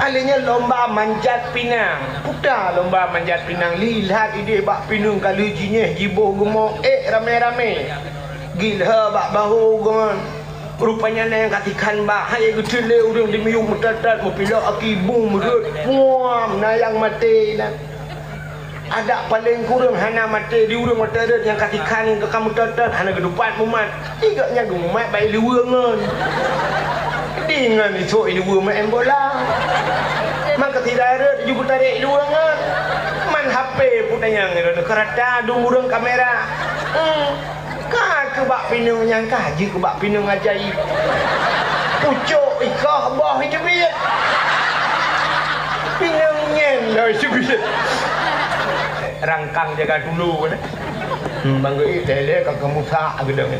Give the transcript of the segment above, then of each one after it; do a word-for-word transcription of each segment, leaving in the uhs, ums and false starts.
Akhé nyan lomba manjat pinang. Puta lomba manjat pinang. Lihat idéh bak pineung ka lheueh jinyéh jiboh geumoh ék ramé-ramé. Gilhée bak bahô geuh. Rupanya na nyang ka tikhan bak, hai geuteulé ureuëng di miyueb meutot-tot, meupilok aki bum rhot, puam, na nyang maté na. Adak paleng kureueng hana maté di ureuëng watée rhot nyang ka tikhan ka meutot-tot hana geudupat mumat. Igak nyan geumumat bak iluweue ngon. Di ngon isok iluweue meu'en bola. Maka tidak rhot ju geutarek iluweue ngon. Man H P pun tanyang ngon keurata dum ureuëng kamera. Hmm. Ka keu bak pineung nyang ka jeuet keu bak pineung ajaéb. Pucok ikoh boh jeubiet. Pineung nyan lom jeubiet. Rangkang jaga dulu kan. Hmm, bang geuék tele ka keumusak geudong.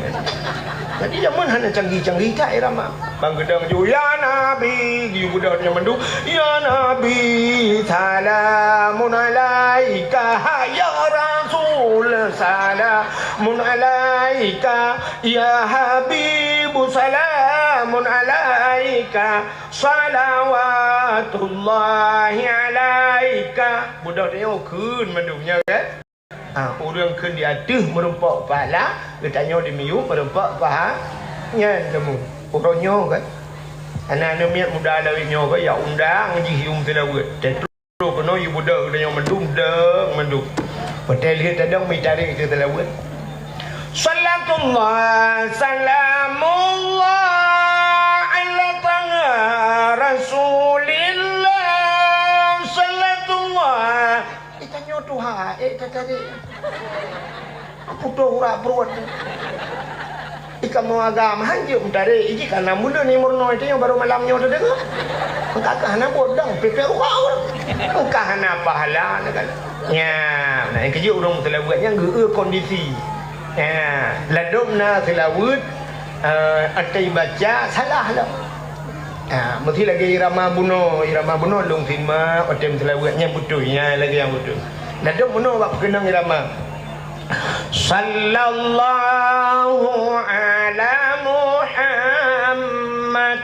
Jadi zaman hana canggih-canggih that irama. Bang geudong ju ya Nabi, geuyue beudôh nyang mandum. Ya Nabi, salamun alaika, ya Rasul, salamun alaika, ya Habibu, salamun alaika, salawatullahi alaika. Beudôh nyoe kheun mandum nyoe, kan? Ha, ureuëng kheun di ateueh meurumpok pahala, geutanyoe di miyueb meurumpok paha-, nyan teumu. Uroe nyoe kan. Hana aneuk miet muda lawét nyoe kan, ya undang jih yum seulaweuet. Teutroh keunoe yue beudôh geutanyoe mandum, deueng mandum. Watée lheueh tadong meutarek keu seulaweuet. Salatullah, salamullah, ala taha Rasulillah, salatullah. Itanyoe tuha, ék tatarek. Putôh urat pruet. Ikamoe agam hanjeuet meutarek, iji kana muleuen ni meurunoe itanyoe baru malam nyoe teudeungoe. Engka ka hana buet dong, pipék urat. Engka hana pahala na kan. Nya, na nyang keujeuet ureuëng meuseulaweuet nyang geu-eu kondisi. Nya, ladôm na seulaweuet, eh, atai baca salah lom. Ha, meusi lagée irama bunoe, irama bunoe lôn simak watée meuseulaweuet nyan beutôi, nyan lagée nyang beutôi. Ladôm bunoe bak peukeunong irama. Sallallahu ala Muhammad.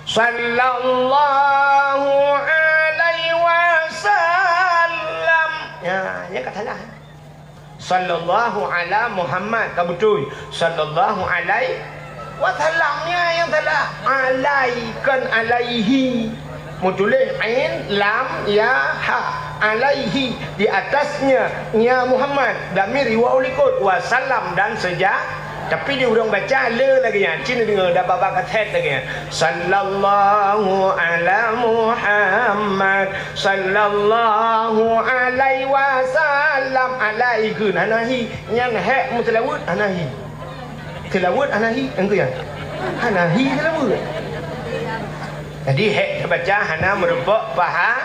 Sallallahu alaihi wasallam. Ya, nyan ka salah. Sallallahu ala Muhammad, ka beutôi. Sallallahu alaihi wasallam, nyan nyang salah. Alai, kon alaihi. Meutuléh ain, lam, ya, ha. Alaihi, di atasnya, nya Muhammad. Damir iwoe u likot. Wasallam, dan seja-, tapi di ureuëng baca le lagée nyan. Cit neudeungoe, dan bak-bak kaset lagée nyan. Sallallahu ala Muhammad. Sallallahu alaihi wasallam. Alaihi kheun hana hi. Nyan hék meuseulaweuet hana hi. Seulaweuet hana hi, engkeu nyan. Hana hi seulaweuet. Jadi hék teubaca hana meurumpok paha.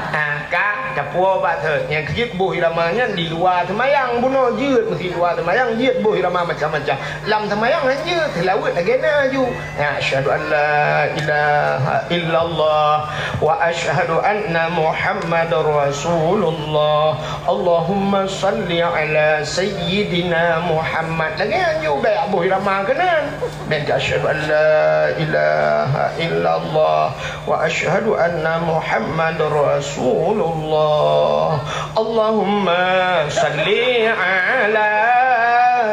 Ha, ka tapuwoe bak thot. Nyang keujeuet boh irama nyan di luwa seumayang bunoe jeuet, meusi luwa seumayang jeuet boh irama macam-macam. Lam seumayang hanjeuet, seulaweuet lagée na ju. Ya, asyhadu an la ilaha illallah wa asyhadu anna Muhammadar Rasulullah. Allahumma salli ala sayyidina Muhammad. Lagée nyan ju bék boh irama keunan. Bék asyhadu an la ilaha illallah wa asyhadu anna Muhammadar Rasulullah. Allahumma salli ala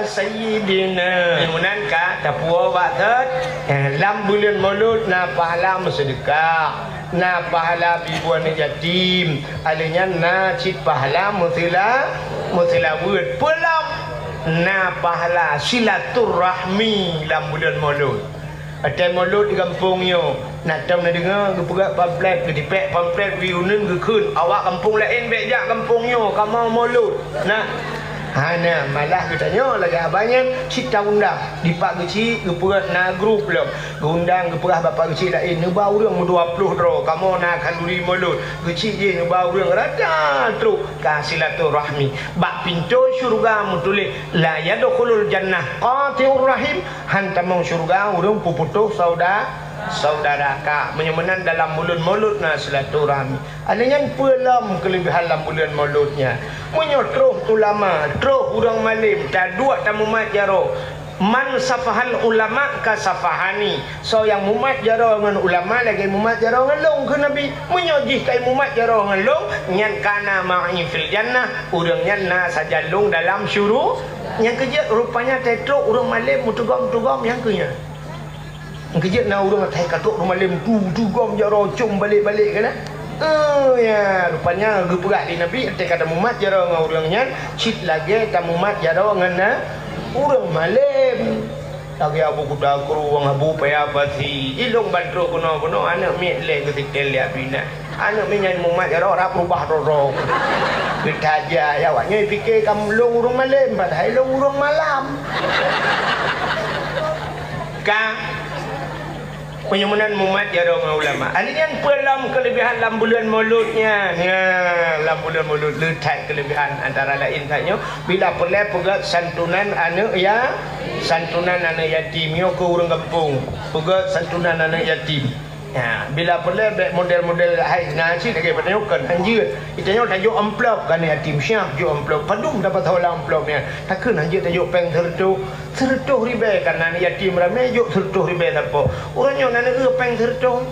sayyidina. Meunan ka tapuwoe bak thot. Eh, lam buleuen Maulud na pahala meuseudeukah, na pahala bi buet aneuëk yatim, alheuh nyan na cit pahala meuseula-, meuseulaweuet. Peulom na pahala silaturahmi lam buleuen Maulud. Watée Maulud di gampông nyoe, na tom neudeungoe geupeugah pamflet, geutipék pamflet di uneuen geukheun, awak gampông laén bék jak gampông nyoe, kamoe Maulud. Na, hana, malah geutanyoe lagée haba nyan cit taundang. Dipat geuchik geupeugah na grup lom. Geuundang geupeugah bapak geuchik laén, neuba ureuëng meudua ploh droe, kamoe na khanduri Maulud. Geuchik jih neuba ureuëng rata trok ka silaturahmi. Bak pintoe syeuruga meutuléh, "La yadkhulul jannah qati'ur rahim." Han tamong syeuruga ureuëng peuputôh sauda-, saudara ka. Meunyoe meunan dalam buleuen Maulud na silaturahmi. Alheuh nyan peue lom keuleubehan lam buleuen Maulud nyan? Meunyoe troh ulama, troh ureuëng malém, taduek tamumat jaroe, "Man safahal ulama ka safahani." Soe nyang mumat jaroe ngon ulama lagée mumat jaroe ngon lôn, kheun Nabi. Meunyoe jih ka mumat jaroe ngon lôn, nyan kana ma'i fil jannah, ureuëng nyan na sajan lôn dalam syuru-. Nyang keujeuet rupanya teutrok ureuëng malém meutugom-tugom nyang keu nyan. Keujeuet na ureuëng asai ka trok rumalém tu, tu gom jaroe com balek-balek keunan. Eh, ya, rupanya geupeugah lé Nabi, "Teuka tamumat jaroe ngon ureuëng nyan, cit lagée tamumat jaroe ngon na ureuëng malém." Lagée Abu Kuda Krueng, Abu Paya Pasi, ilong ban trok keunoe-keunoe, aneuëk miet lé geusitel lé Abina. Aneuëk miet nyan mumat jaroe rab rubah roro. Geutaja, ya, awaknyan pike kam lôn ureuëng malém, padahai lôn ureuëng malam. Ka. Meunyoe meunan mumat jaroe ngon ulama. Ahli nyan peue lom keuleubihan lam buleuen Maulud nyan? Ya, lam buleuen Maulud le that keuleubihan antara laén that nyoe, bila peureulée peugét santunan aneuëk ya-, santunan aneuëk yatim nyoe keu ureuëng gampông. Peugét santunan aneuëk yatim. Ya, bila peureulée bék model-model hai na cit lagée pada nyoe kon hanjeuet. Ita nyoe tajok amplop keu aneuëk yatim, siap jok amplop. Padum dapat hola amplop nyan. Takheun hanjeuet tajok péng seureutôh. Seureutôh ribée, kana aneuëk yatim ramé jok seureutôh ribée sapo. Uroe nyoe na neueu péng seureutôh.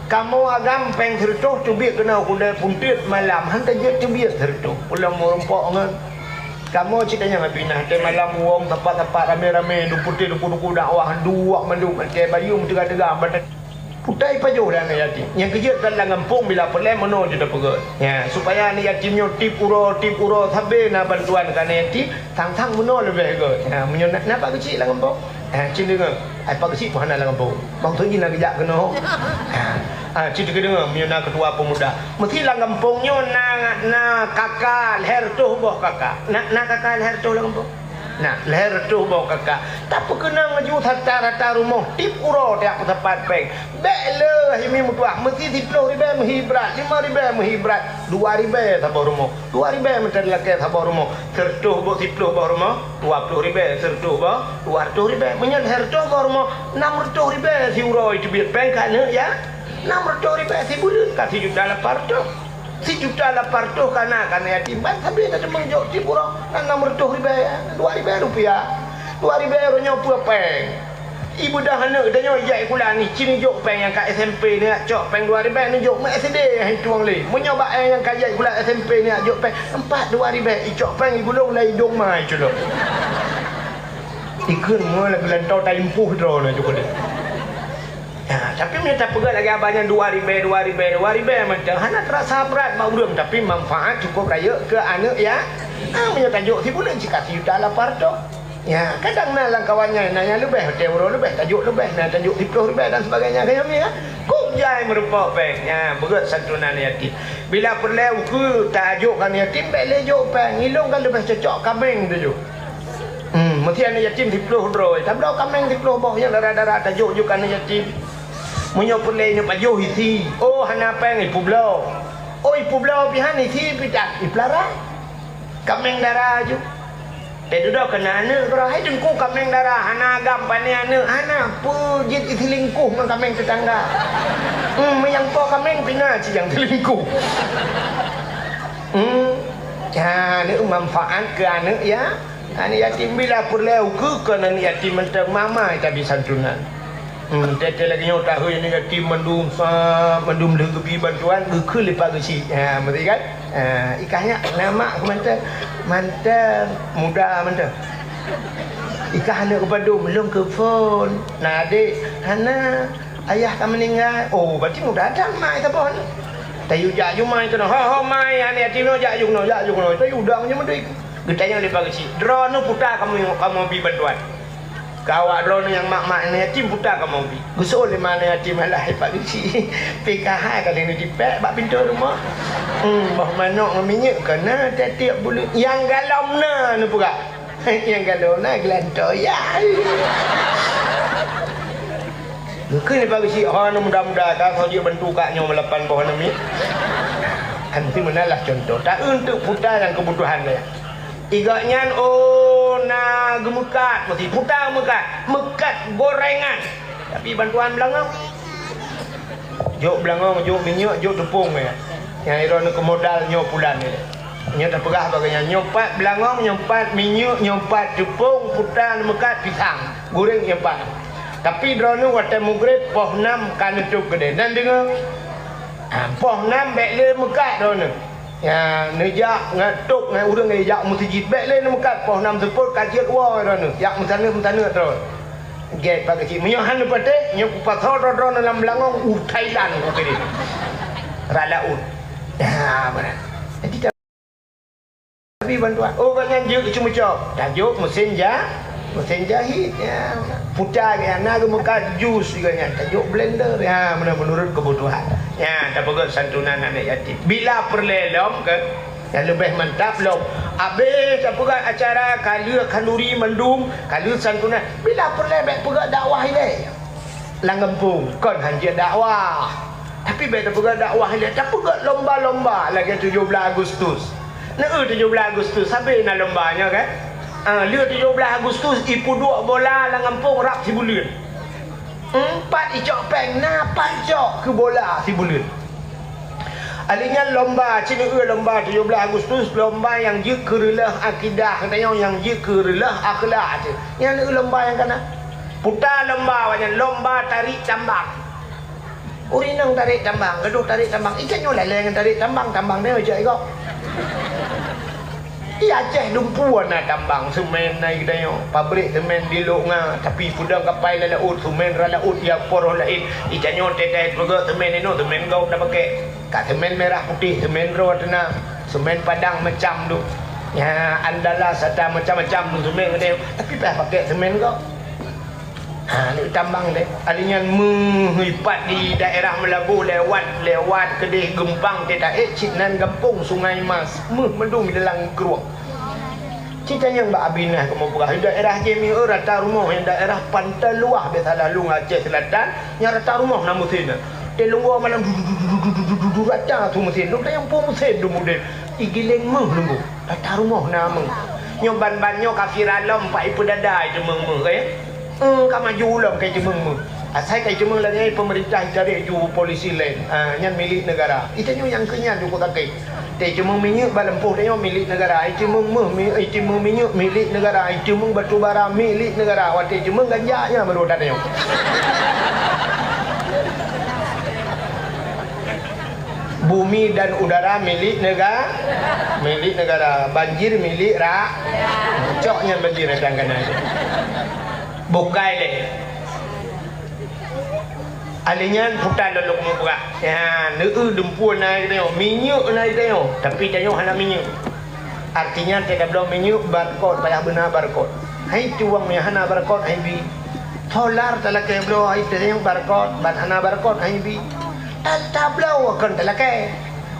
Kamoe agam péng seureutôh teubiet keunoe kudée puntet malam, han tajeuet teubiet seureutôh. Pulang meurumpok ngon kamoe cit nyang Abina, teuh malam wong sapat-sapat ramé-ramé, dupeuté duku-duku dakwah, duek mandum, teuh bayeue meuteuga-teuga, ban putai pajoh lé aneuëk yatim. Nyang keujeuet kan lam gampông bila peureulée meunoe jeuet tapeugét. Ya, supaya aneuëk yatim nyoe tiep uroe, tiep uroe sabe na bantuan keu aneuëk yatim. Sang-sang meunoe leubeh gét. Ha, meunyoe na, na Pak Geuchik lam gampông? Ha, cit deungoe. Ai Pak Geuchik pih hana lam gampông. Maksud jih na geujak keunoe. Ha, ha, cit keudeungoe meunyoe na keutua peumuda. Meusti lam gampông nyoe na, na kaka lhée reutôh boh kaka. Na, na kaka lhée reutôh lam gampông? Na, lhée reutôh boh kaka. Tapeukeunong laju rata-rata rumoh tiep uroe tajak peusapat péng. Bék le hai mi meutuah, meusti siplôh ribée meuhi brat, limong ribée meuhi brat, dua ribée saboh rumoh. Dua ribée meuteulakée saboh rumoh, seureutôh boh siplôh boh rumoh, dua plôh ribée, seureutôh boh, dua reutôh ribée. Meunyoe lhée reutôh boh rumoh, nam reutôh ribée siuroe teubiet péng keu aneuëk ya-, nam reutôh ribée sibuleuen ka sijuta lapan reutôh. Sijuta lapan reutôh kana, kana yatim ban sabe na teumang jok tiep uroe, na nam reutôh ribée, dua ribée rupiah. Dua ribée uroe nyoe peue péng? Ibeudôh aneuëk tanyoe ijak sikula ni, ci neujok péng nyang ka S M P ni, cok péng dua ribée neujok meu S D hai tueng lé. Meunyoe bak nyang ka jai sikula S M P ni jok péng empat dua ribée, icok péng igulong lam idong ma iculok. Ikheun meunyoe lagée lantau taimpuh droe na cukup deh. Ya, tapi meunyoe tapeugah lagée abah nyan dua ribée, dua ribée, dua ribée mantong hana terasa brat bak ureuëng, tapi manfaat cukup rayeuk keu aneuëk ya. Ah, meunyoe tajok sibuleuen cit ka sijuta lapan reutôh. Ya, kadang na lam kawan nyan, na nyang leubeh, watée uroe leubeh, tajok leubeh, na tajok siplôh ribée dan sebagainya, kayém ya. Kok jai meurumpok péng, ya, beugét santunan yatim. Bila peureulée ukeue tajok keu yatim, bék lé jok péng, ilong kan leubeh cocok kaméng teuh jok. Hmm, meusti aneuëk yatim siplôh droe, tabloe kaméng siplôh boh nyang dara-dara tajok jok keu aneuëk yatim. Meunyoe peureulée nyoe pajoh isi, oh hana péng ipeubloe. Oh ipeubloe pih han isi pih that ipeulara. Kaméng dara ju. Teududoe keu na aneuëk keudroe, hai teungku kaméng dara, hana agam pané aneuëk, hana peue jeuet iseulingkuh ngon kaméng teutangga. Hmm, meunyoe po kaméng pih na cit nyang seulingkuh. Hmm, ya, aneuëk manfaat keu aneuëk ya. Aneuëk yatim bila peureulée ukeue kon aneuëk yatim mantong mama tabi santunan. Hmm, teuntée lagée nyoe tahu aneuëk yatim mandum sa, mandum lheueh geubri bantuan, geukheun lé Pak Geuchik. Ha, meusti kan? Ha, ikah nyak na mak keu mantong, mantong muda mantong. Ikah aneuëk keu padum, lôn keu phon. Na adék, hana, ayah ka meuninggai. Oh, berarti muda that mak saboh aneuëk. Tayue jak ju mai keunoe. Ho, ho, mai, aneuëk yatim nyoe jak ju keunoe, jak ju keunoe. Tayue udang ju meudui. Geutanyong lé Pak Geuchik, "Droeneuh peue ta kamoe, kamoe bi bantuan?" Keu awak droeneuh nyang mak-mak aneuëk yatim peue ta kamoe bi? Geuseuôt lé ma aneuëk yatim, "Alah, Pak Geuchik, P K H ka lheueh neutipék bak pintoe rumoh. Hmm, boh manok ngon minyeuk ka na tiep-tiep buleuen. Nyang galom na neupeugah." Nyang galom na geulantoe ya. Geukheun lé Pak Geuchik, "Ho, aneuëk muda-muda ka, soe jeuet bantu kak nyoe meulapan boh aneuëk miet?" Aneuëk meunan lah contoh. Ta-eu eunteuk peue ta nyang keubutuhan gaya. Igak nyan, oh, na geumeukat, meusti peue ta meukat, meukat gorengan. Tapi bantuan beulangong. Jok beulangong, jok minyeuk, jok teupông ya. Nyang droeneuh keu modal nyoe pulan nyoe. Nyoe tapeugah bak geuh nyan, nyoe pat beulangong, nyoe pat minyeuk, nyoe pat ceupông, puta neumeukat pisang, goreng nyoe pat. Tapi droeneuh watèe mugreb poh nam ka neutôb keudè. Nan deungö? Ha, poh nam bèk lé meukat droeneuh. Ya, neujak ngon tôb ngon ureueng jak meuseujid, bèk lé neumeukat, poh nam seupôt ka jeuet woe droeneuh, jak meusaneut-meusaneut droe. Gét bak keuchik. Meunyoe hana patéh, nyoe kupasoe droe-droe lam beulangong u Thailand kukirém. Rot laôt. Ha, beuna. Jadi, tapi bantuan. Oh, gobnyan jeuet keu ceumeucok. Tajok meusén ja-, meusén jahit. Ya. Puta gobnyan, na geumeukat jus gobnyan. Tajok blender. Ya, meunurot keubutuhan. Ya, tapeugöt santunan aneuk yatim. Bila peureulèe lom keu Nyang leubeh mantap lom. Abéh tapeugah acara, ka lheueh khanduri mandum, ka lheueh santunan. Bila peureulèe bèk peugah dakwah ilèe lam gampông, kon hanjeuet dakwah. Tapi bèk tapeugah dakwah ilèe, tapeugah lomba-lomba lagèe tujoh blaih Agustus. Neu tujoh blaih Agustus, sabé na lomba nyoe kan? Ah, lheueh tujoh blaih Agustus, ipeuduek bola lam gampông rab sibuleuen. Empat icok péng, na pat cok keu bola sibuleuen. Alèh nyan lomba, ci neu lomba tujoh blaih Agustus, lomba nyang jeuet keu reuloh akidah geutanyoe, nyang jeuet keu reuloh akhlak teuh. Nyan neu lomba nyang kana. Puta lomba awak nyan, lomba tarék tambang. Ureueng inong tarék tambang, gadôh tarék tambang. Itanyoe lalèe ngon tarék tambang, tambang nyoe jak igob. Di Aceh dumpeue na tambang seumén na geutanyoe, pabrék seumén di Lhok Nga, tapi peudong kapai lam laôt, seumén rot laôt, ya poroh laén. Geutanyoe teutai peugöt seumén inoe, seumén gob na pakèk. Ka seumén mirah putéh, seumén droe teuna, seumén Padang macam tu. Ya, andalas ata macam-macam tu seumén geutanyoe, tapi payah pakèk seumén gob. Ha, neutambang deh. Alèh nyan meuh ipat di daerah Meulaboh lewat, lewat keudeh Geumpang teuh taék cit nan gampông Sungai Mas. Meuh mandum di dalam krueng. Ci tanyong bak Abinah kamoe peugah, daerah jih meuh rata rumoh nyang daerah Pantai Luwah biasalah lueng Aceh Selatan, nyang rata rumoh na meusén. Teuh lôn woe malam du, du, du, rata su meusén. Lôn tanyong peue meusén dum udeb. Igiléng meuh lôn. Rata rumoh na meuh. Nyoe ban-ban nyoe ka viral lom, pat ipeudada iteumeung meuh, eh. Eh, ka maju lom ka iteumeung meuh. Asai ka iteumeung lagèe nyan, peumeurintah itarek ju polisi laén. Ah, nyan milék neugara. Itanyoe nyang keu nyan cukôp sakét. Teuh iteumeung minyeuk bak lampôh tanyoe milék neugara. Iteumeung meuh, mi-, iteumeung minyeuk milék neugara. Iteumeung batu bara milék neugara. Watèe iteumeung ganja nyan baru that tanyoe. Bumi dan udara milik nega-, milik negara. Banjir milik ra-, cok nyan banjir datang keunan. Bukai lé. Alèh nyan puta lôn lôn mubrah. Ya, neu dumpeue na itanyoe, minyeuk na itanyoe, tapi tanyoe hana minyeuk. Artinya, teutabloe minyeuk barcode, payah beuna barcode. Hai tuwang nyang hana barcode, hai bi. Solar talakèe bloe, hai teunyang barcode, ban hana barcode, hai bi. Teutabloe kon talakèe.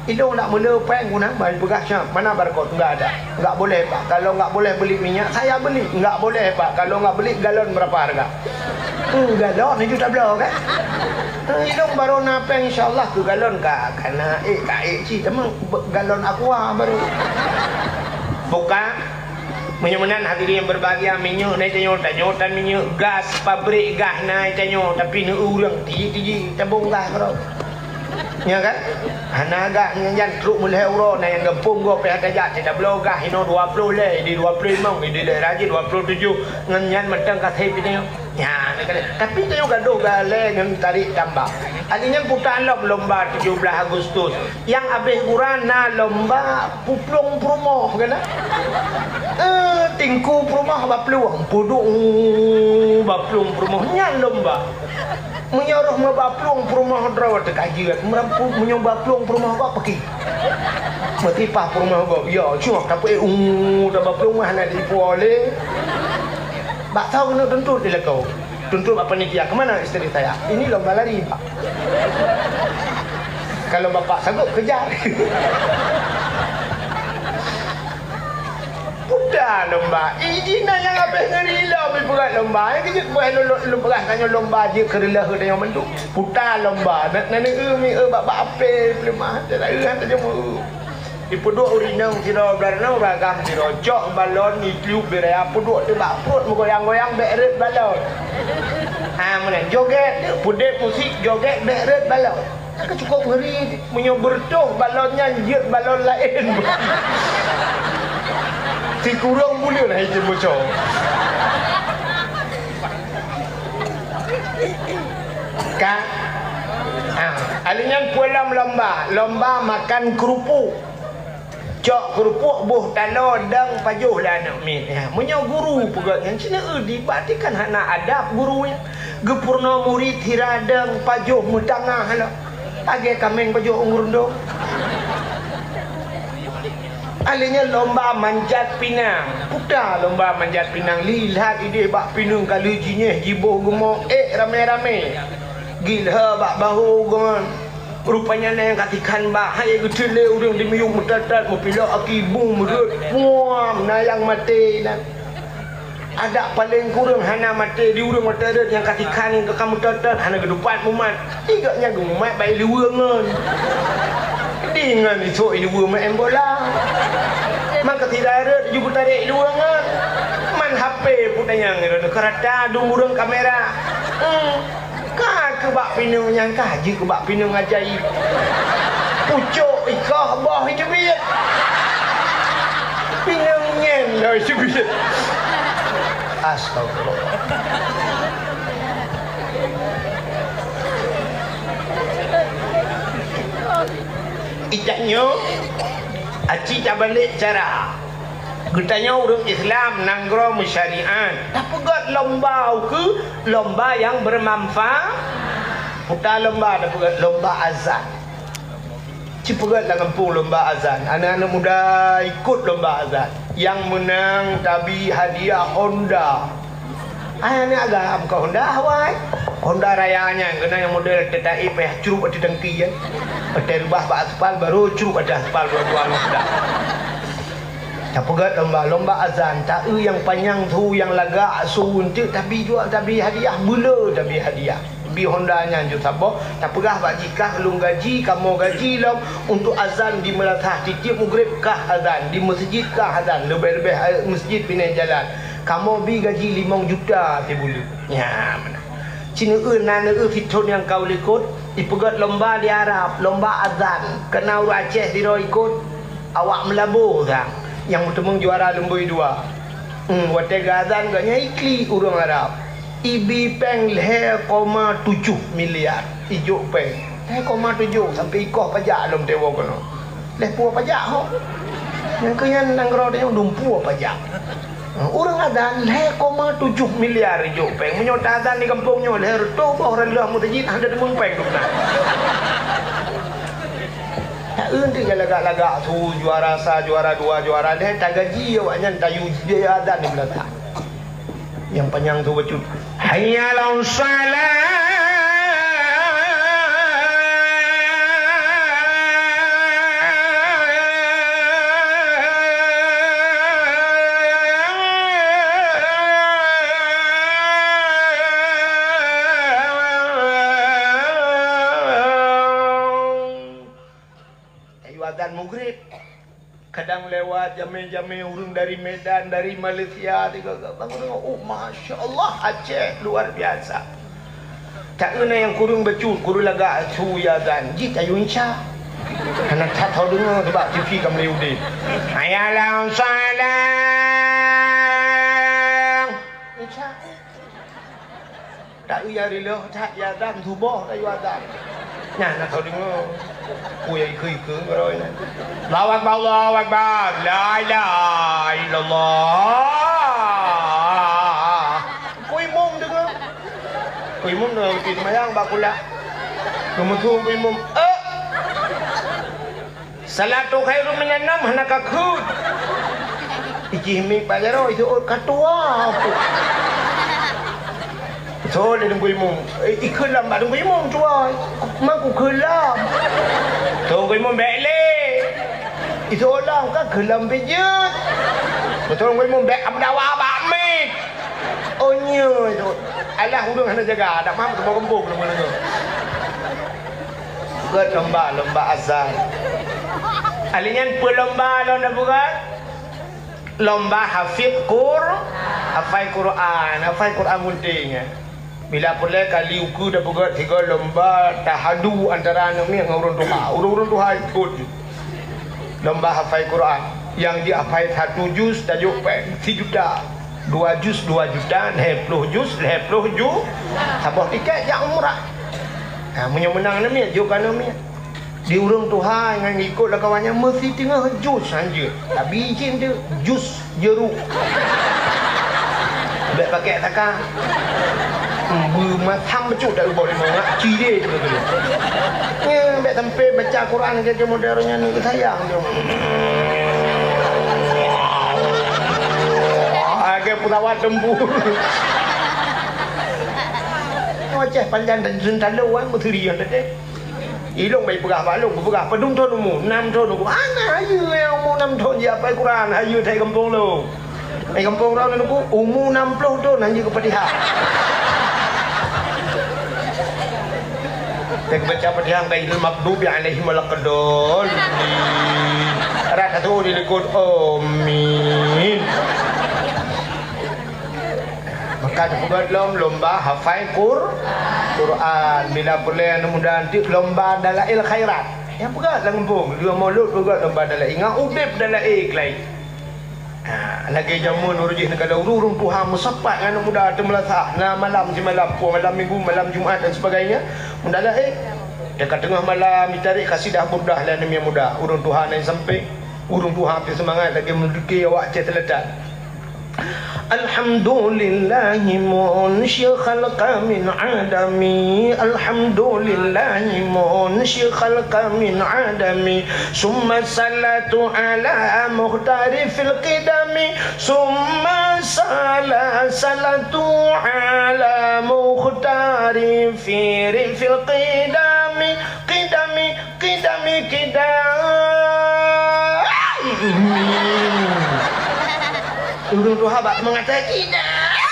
Ilôn nak meuleu péng guna, ban peugah siap, mana barcode? Enggak ada. Enggak boleh, Pak. Kalau enggak boleh beli minyak, saya beli. Enggak boleh, Pak. Kalau enggak beli, galon berapa harga? Hmm, galon itu tabloe, kan? Hmm, ilôn baru na péng, insya Allah, keu galon ka, ka na ék, ka ék cit, teuma be-, galon aqua baru. Buka. Meunyoe meunan, hadirin yang berbahagia, minyeuk na itanyoe, tanyoe tan minyeuk, gas, pabrik gas na itanyoe, tapi neu ureueng tiji-tiji tabong gas keudroe. Nya kan? Hana gas nyan, nyan trok meulhèe uroe, na nyang gampông gob pih hana tajak, tabloe gas inoe dua ploh lhèe, di dua ploh limong, di daerah jih dua ploh tujoh, ngon nyan mantong ka sép itanyoe. Nyan, tapi tanyoe gadôh galak ngon tarék tambang. Alèh nyan puta lom lomba tujoh blaih Agustus. Nyang abéh gura na lomba puplueng peurumoh, kan? Eh, tingku peurumoh baplueng, puduk baplueng peurumoh. Nyan lomba. Meunyoe roh meubaplueng peurumoh droe teuka jeuet, meurampok meunyoe baplueng peurumoh gob peuki. Meusipah peurumoh gob, ya, cuma tapi, uh, dah baplueng mah na dipuwoe lé. Bak saboh keuneuk tuntut di lakoe. Tuntut bak panitia, "Kemana istri saya? Ini lomba lari, Pak." Kalau bapak sanggup, kejar. Puta lomba. Ih, jih na nyang habéh ngeuri lom, ipeugah lomba. Ai, keu jeuet buet lom, lom, lom peugah tanyoe lomba jeuet keu reuloh tanyoe mandum. Puta lomba. Na, na, na, eu, mi, eu, bak, bak apé, peuleumah. Dah, dah, eu, han tanyoe meu. Ipeuduek ureueng inong sidroe, blah droeneuh ureueng agam sidroe, cok balon, itiup bak raya, peuduek teuk bak pruet, meugoyang-goyang, bèk rhët balon. Ha, meunan, jogét, peudép musik, jogét, bèk rhët balon. Nyan ka cukôp ngeuri, meunyoe beureutoh balon nyan, jeuet balon laén. Sikureueng buleuen hai jeuet meucok. Ka? Ah, alèh nyan peue lom lomba, lomba makan keurupuk. Cok keurupuk boh taloe dang pajoh lé aneuk miet. Ya, meunyoe guru peugah nyan, "Cina eu di, berarti kan hana adab guru nyan. Geupeurunoe murit sira dang pajoh meutangah lom. Lagèe kaméng pajoh u rundong." Alèh nyan lomba manjat pinang. Peue lomba manjat pinang, lhi that idéh bak pineung ka lheueh jinyéh jiboh geumoe ék ramé-ramé. Gilhée bak bahô geuh. Rupanya na nyang ka tikhan bak, hai geuteulé ureueng di miyueb meuteutét, meupilôk aki bung meureuet, puam, na nyang maté na. Adak paleng kureueng hana maté di ureueng meuteureuet nyang ka tikhan ka meuteutét hana geudupat mumat. Di gobnyan geumumat bak ileue ngon. Di ngon isôk ileue meu'en bola. Maka sira reuet ju geutarek ileue ngon. Man H P peutanyong droeneuh keurata dum ureueng kamera. Hmm. Ka keu bak pineung nyang ka jeuet keu bak pineung ajaib. Pucôk ikoh boh iteubiet. Pineung nyan lom iteubiet. Astagfirullah. Itanyoe, aci tabalek cara. Geutanyoe ureueng Islam nanggroe meusyariat, tapeugét lomba ukeue lomba nyang beumanfaat. Peue lomba tapeugét? Lomba azan. Cipeugét lam gampông lomba azan. Aneuk-aneuk muda ikot lomba azan. Nyang meunang tabi hadiah Honda. Hai aneuk agam, keu Honda awai. Honda raya nyan, keunan nyang model teuh taék payah crup ateueh tangki nyan. Watèe reubah bak aspal, barô crup ateueh aspal dua-dua ngon Honda. Tapeugét lomba, lomba azan, ta-eu nyang panyang su, nyang lagak su, eunteuk tabi juak, tabi hadiah, beuleu tabi hadiah. Bi Honda nyan ju saboh, tapeugah bak jih, "Kah lôn gaji, kamoe gaji lom untuk azan di meulasah, tiep-tiep meugreb kah azan, di meuseujid kah azan, leubeh-leubeh, eh, meuseujid binéh jalan. Kamoe bi gaji limong juta sibuleuen." Nyan meunan. Ci neueu na neueu sithon nyang ka u likot, ipeugét lomba di Arab, lomba azan. Keunan ureueng Aceh sidroe ikot, awak Meulaboh sang, nyang meuteumeung juara lumbôi dua. Hmm, watèe geuazan gobnyan iklik ureueng Arab. Ibi péng lhèe koma tujoh miliar ijok péng. Lhèe koma tujoh sampai ikoh pajak lom teuwoe keunoe. Lhèe pue pajak ho. Nyang keu nyan nanggroe tanyoe dum pue pajak. Ureueng azan lhèe koma tujoh miliar ijok péng. Meunyoe taazan di gampông nyoe lhèe reutôh boh ureueng lheueh meuseujid hana teumeung péng dum na. Ta-eu teuk nyang lagak-lagak su, juara sa, juara dua, juara lhèe, tagaji awaknyan tayue jiazan di meulasah. Nyang panyang su bacut, "Hayya 'alas shalah." Tayue azan mugréb. Kadang lewat jamé-jamé ureueng dari Medan, dari Malaysia, tiga, tiga, bangun tengok, "Oh, masya Allah, Aceh luar biasa." Ta-eu na nyang kureueng bacut, kureueng lagak su azan, jih tayue insya. Hana that tho deungoe, sabab T V ka meuli udeb. "Hayya 'alas shalah." Insya. Ta-eu nyang riloh that, ya azan suboh tayue azan. Nyan na tho deungoe. Peue nyang ikeue-ikeue ngon droe nyan. Allahu Akbar, Allahu Akbar. La ilaha illallah. Teungku imum deungoe. Teungku imum deungoe, geuti seumayang bak kulah. Geumeusu teungku imum, "Eh!" Salatu khairun minan naum hana ka kheun. Ijih miet bak jaroe, iseuôt ka tuwoe. Iseuôt lé teungku imum. Eh, ikheun lom bak teungku imum tuwoe. Man kukheun lom. Teungku imum, "Bèk lé." Iseuôt lom, "Ka kheun lom pih jeuet." Teungku imum, "Bèk kameudawa bak miet." Oh, nyoe iseuôt. Alah, ureueng hana jaga, dak mam teuboh gampông lom nyoe. Peugét lomba, lomba azan. Alèh nyan peue lomba lôn na peugét? Lomba hafid Qur-, hafai Quran, hafai Quran gunting, eh. Bila peureulèe kali ukeue tapeugét sigoe lomba tahadu antara aneuk miet ngon ureueng tuha. Ureueng-ureueng tuha ikot. Lomba hafai Quran. Nyang jihafai satu juz tajok péng sijuta, dua juz dua juta, lhèe ploh juz lhèe ploh ju-, saboh tiket jak umrah. Ha, meunyoe meunang namiet, jok keu namiet. Di ureueng tuha ngon ikot lam kawan nyan meusitingoh juz hanjeuet. Tabi cit teuk juz jeuruk. Bèk pakèk saka. Hmm, beumasam bacut dak ubah limong ngak cire tu betul. Nya bèk sampai baca Quran ke modern nyan ni sayang tu. Agak pesawat tempur. Aceh panjang dan sentalo kan beuturi yang tadi. Ilong bai peugah bak lôn, peugah, "Padum thon umu?" "Nam thon," Teungku. "Hana hayeue nyang umu nam thon jihafai Quran, hayeue that gampông lôn." Hai gampông droeneuh Teungku, umu nam ploh thon hana jeuet keu Fatihah. Teuk baca Fatihah, "Ghairil maghdubi alaihim waladdallin." Rot atu dilikot, "Amin." Maka teupeugöt lom lomba hafai Qur-, Quran. Bila peureulèe aneuk muda, lomba dalail khairat. Nyang peugöt lam gampông, dua mulod peugöt lomba dalail. Ngon udép dalail keulai. Ha, lagèe jameun uroe jih neukalon ureueng-ureueng tuha meusapat ngon aneuk muda teumeulasah. Na malam simalam, puih malam minggu, malam Jumat dan sebagainya. Meudalah, eh, teuka teungoh malam, jitarék kasidah burdah lé aneuk muda. Ureueng tuha na nyang sampéng, ureueng tuha pih seumangat lagèe meudike awak Aceh Selatan. Alhamdulillahi munsyi khalqa min adami. Alhamdulillahi munsyi khalqa min adami. Summa salatu ala muhtari fil qidami. Summa sala-, salatu ala muhtari fi-, fil qidami. Qidami. Qidami, qidami. Ureueng tuha bak meukatai qidami.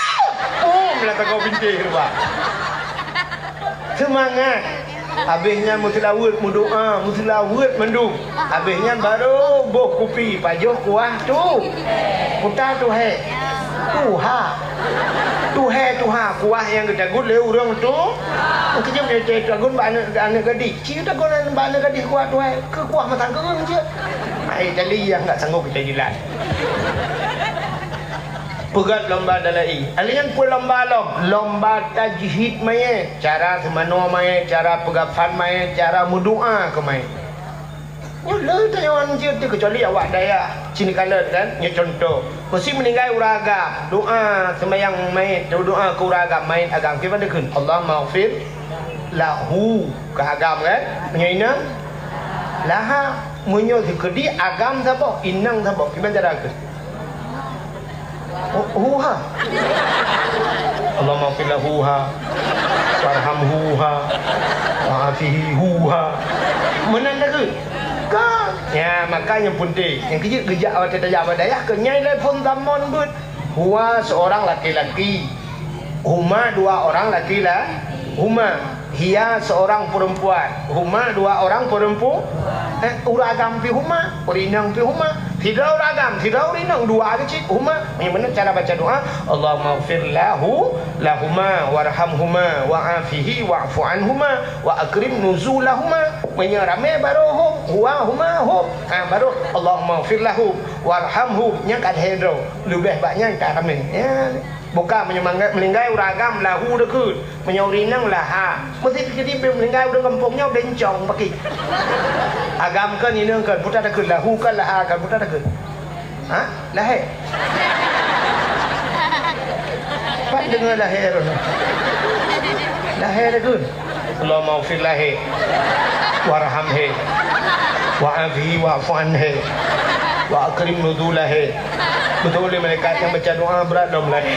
Pum lah takau bintéh rupa. Seumangat. Habéh nyan meuseulaweuet, meudoa, meuseulaweuet mandum. Habéh nyan barô boh kupi, pajoh kuah tu. Puta tuhé. Tuha. Tuhé tuha, kuah nyang geutagut lé ureueng tu. Keujeuet lé tagut bak aneuk, aneuk gadih. Ci tagut bak aneuk gadih kuah tuhé. Keu kuah mantong keureung cit. Ai, tali nyang enggak sanggup kita jilat. Peugöt lomba dalail. Alèh nyan peue lomba lom? Lomba tajhid manyét. Cara seumanoe manyét, cara peugafan manyét, cara meudoa keu manyét. Nyoe le tanyoe hanjeuet teuh, keucuali awak dayah sini kalon kan, nyoe cuntoh. Meusé meuninggai ureueng agam, doa seumayang manyét, doa keu ureueng agam, manyét agam. Kiban takheun, "Allahummaghfir lahu," keu agam kan? Meunyoe inong, "laha." Meunyoe sikeudi agam saboh, inong saboh. Kiban cara kheun? Hu-, huha. Allahumma ighfir lahu ha. Warhamhu ha. Wa'afihi hu ha. Meunan dah ke? Kan? Ya, maka nyang penting. Nyang keujeuet geujak awak tajak bak dayah keu nyai lé phon tamon beuet. Huwa seorang laki-laki. Huma dua orang laki-la-, huma. Hiya seorang perempuan. Huma dua orang perempu-, eh, ureueng agam pi huma, ureueng inong pi huma. Sidroe ureueng agam, sidroe ureueng inong, dua keuh cit huma. Meunyoe meunan cara baca doa, Allahummaghfir lahu, lahuma, warhamhuma, wa'afihi, wa'fu anhuma, wa akrim nuzulahuma. Meunyoe ramé baru hum, huwa, huma, hum. Ha, baru Allahummaghfir lahum, warhamhum. Nyan ka lhèe droe. Leubeh bak nyan ka ramé. Ya. Buka meunyoe mangga-, meuninggai ureueng agam lahu takheun, meunyoe ureueng inong laha. Meusé keudéh meuninggai ureueng gampông nyoe bencong pakri. Agam kan inong kan puta takheun, lahu kan laha kan puta takheun. Ha? Lahé. Pat deungoe lahé roh. Lahé takheun. Allahumma ighfir lahi, warhamhi, wa'afihi wa'fu anhi, wa akrim nuzulahi. Beutôi lé malaikat nyang baca doa brat lom lahi.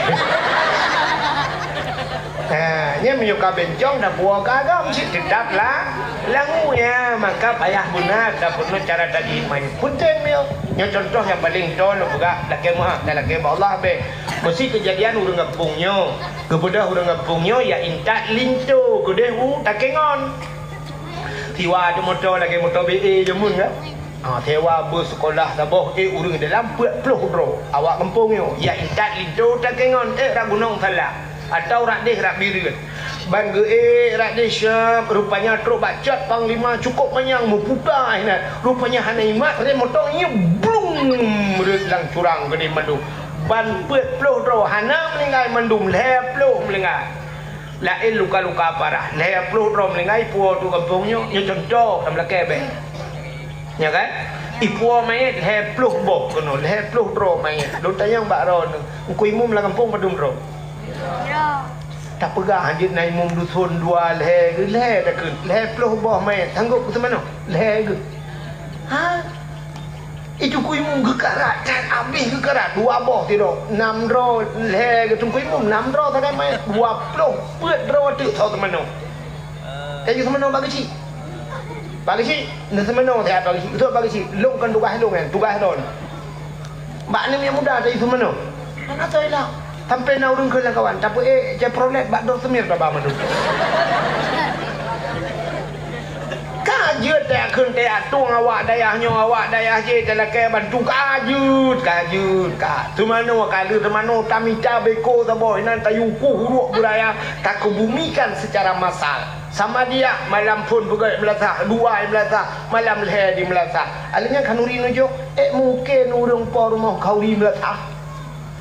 Ha, nyan meunyoe ka bencong dan puwoe ka agam cit teutap la-, lahu ya, maka payah beuna tapeurunoe cara tadi. Penting nyoe. Nyoe contoh nyang paleng toe lôn peugah, lakée meu'ah dan lakée bak Allah beh. Meusé keujadian ureuëng gampông nyoe. Geubeudôh ureuëng gampông nyoe ya intat linto keudeh u Takengon. Siwa teuh moto lagée moto B A jameun kan. Ha, sewa bus sekolah saboh, eh, ureuëng dalam peuet ploh droe. Awak gampông nyoe, ya intat linto Takengon, eh, rot gunong Salak. Atau rot deh rot Bireuen. Ban geuék rot deh siab, rupanya trok bak cot panglima cukôp manyang meuputa inan. Rupanya hana imat rem moto, nyeub blung rhot lam curang geudeh mandum. Ban peuet ploh droe hana meuninggai mandum, lhèe ploh meuninggai. Laén luka-luka parah, lhèe ploh droe meuninggai, ipuwoe tu gampông nyoe, nyoe cuntoh lam lakèe bèk. Nyo kan? Ipuwoe manyét lhèe ploh boh keunoe, lhèe ploh droe manyét. Lôn tanyong bak droeneuh, Teungku Imum lam gampông padum droe? Tapeugah jeuet na imum duson dua lhèe geuh, lhèe takheun, lhèe ploh boh manyét, sanggôp keu seumanoe? Lhèe geuh. Ha? Itu Teungku Imum geukarat, that abéh geukarat, dua boh sidroe, nam droe, lhèe geuh Teungku Imum, nam droe sagai manyét, dua ploh peuet droe teuk soe seumanoe. Laju seumanoe bak geuchik. Bak geuchik, neuseumanoe siat bak geuchik, beutôi bak geuchik, lôn kon tugaih lôn nyan, tugaih droeneuh. Bak aneuk miet muda teuh iseumanoe. Hana soe ilak. Sampoe na ureueng kheun lam kawan, tapeuék Chevrolet bak Dor Semir taba mandum. Ka jeuet teuh kheun teuh tueng awak dayah nyoe, awak dayah jéh talakèe bantu, ka jeuet, ka jeuet, ka. Seumanoe ka lheueh seumanoe tamita beko saboh inan tayue kueh uruek beuraya, takeubumikan secara massal. Samadiah malam phôn peugöt meulasah, dua meulasah, malam lhèe di meulasah. Alèh nyan khanuri nujoh, ék mungken ureueng po rumoh khanuri meulasah.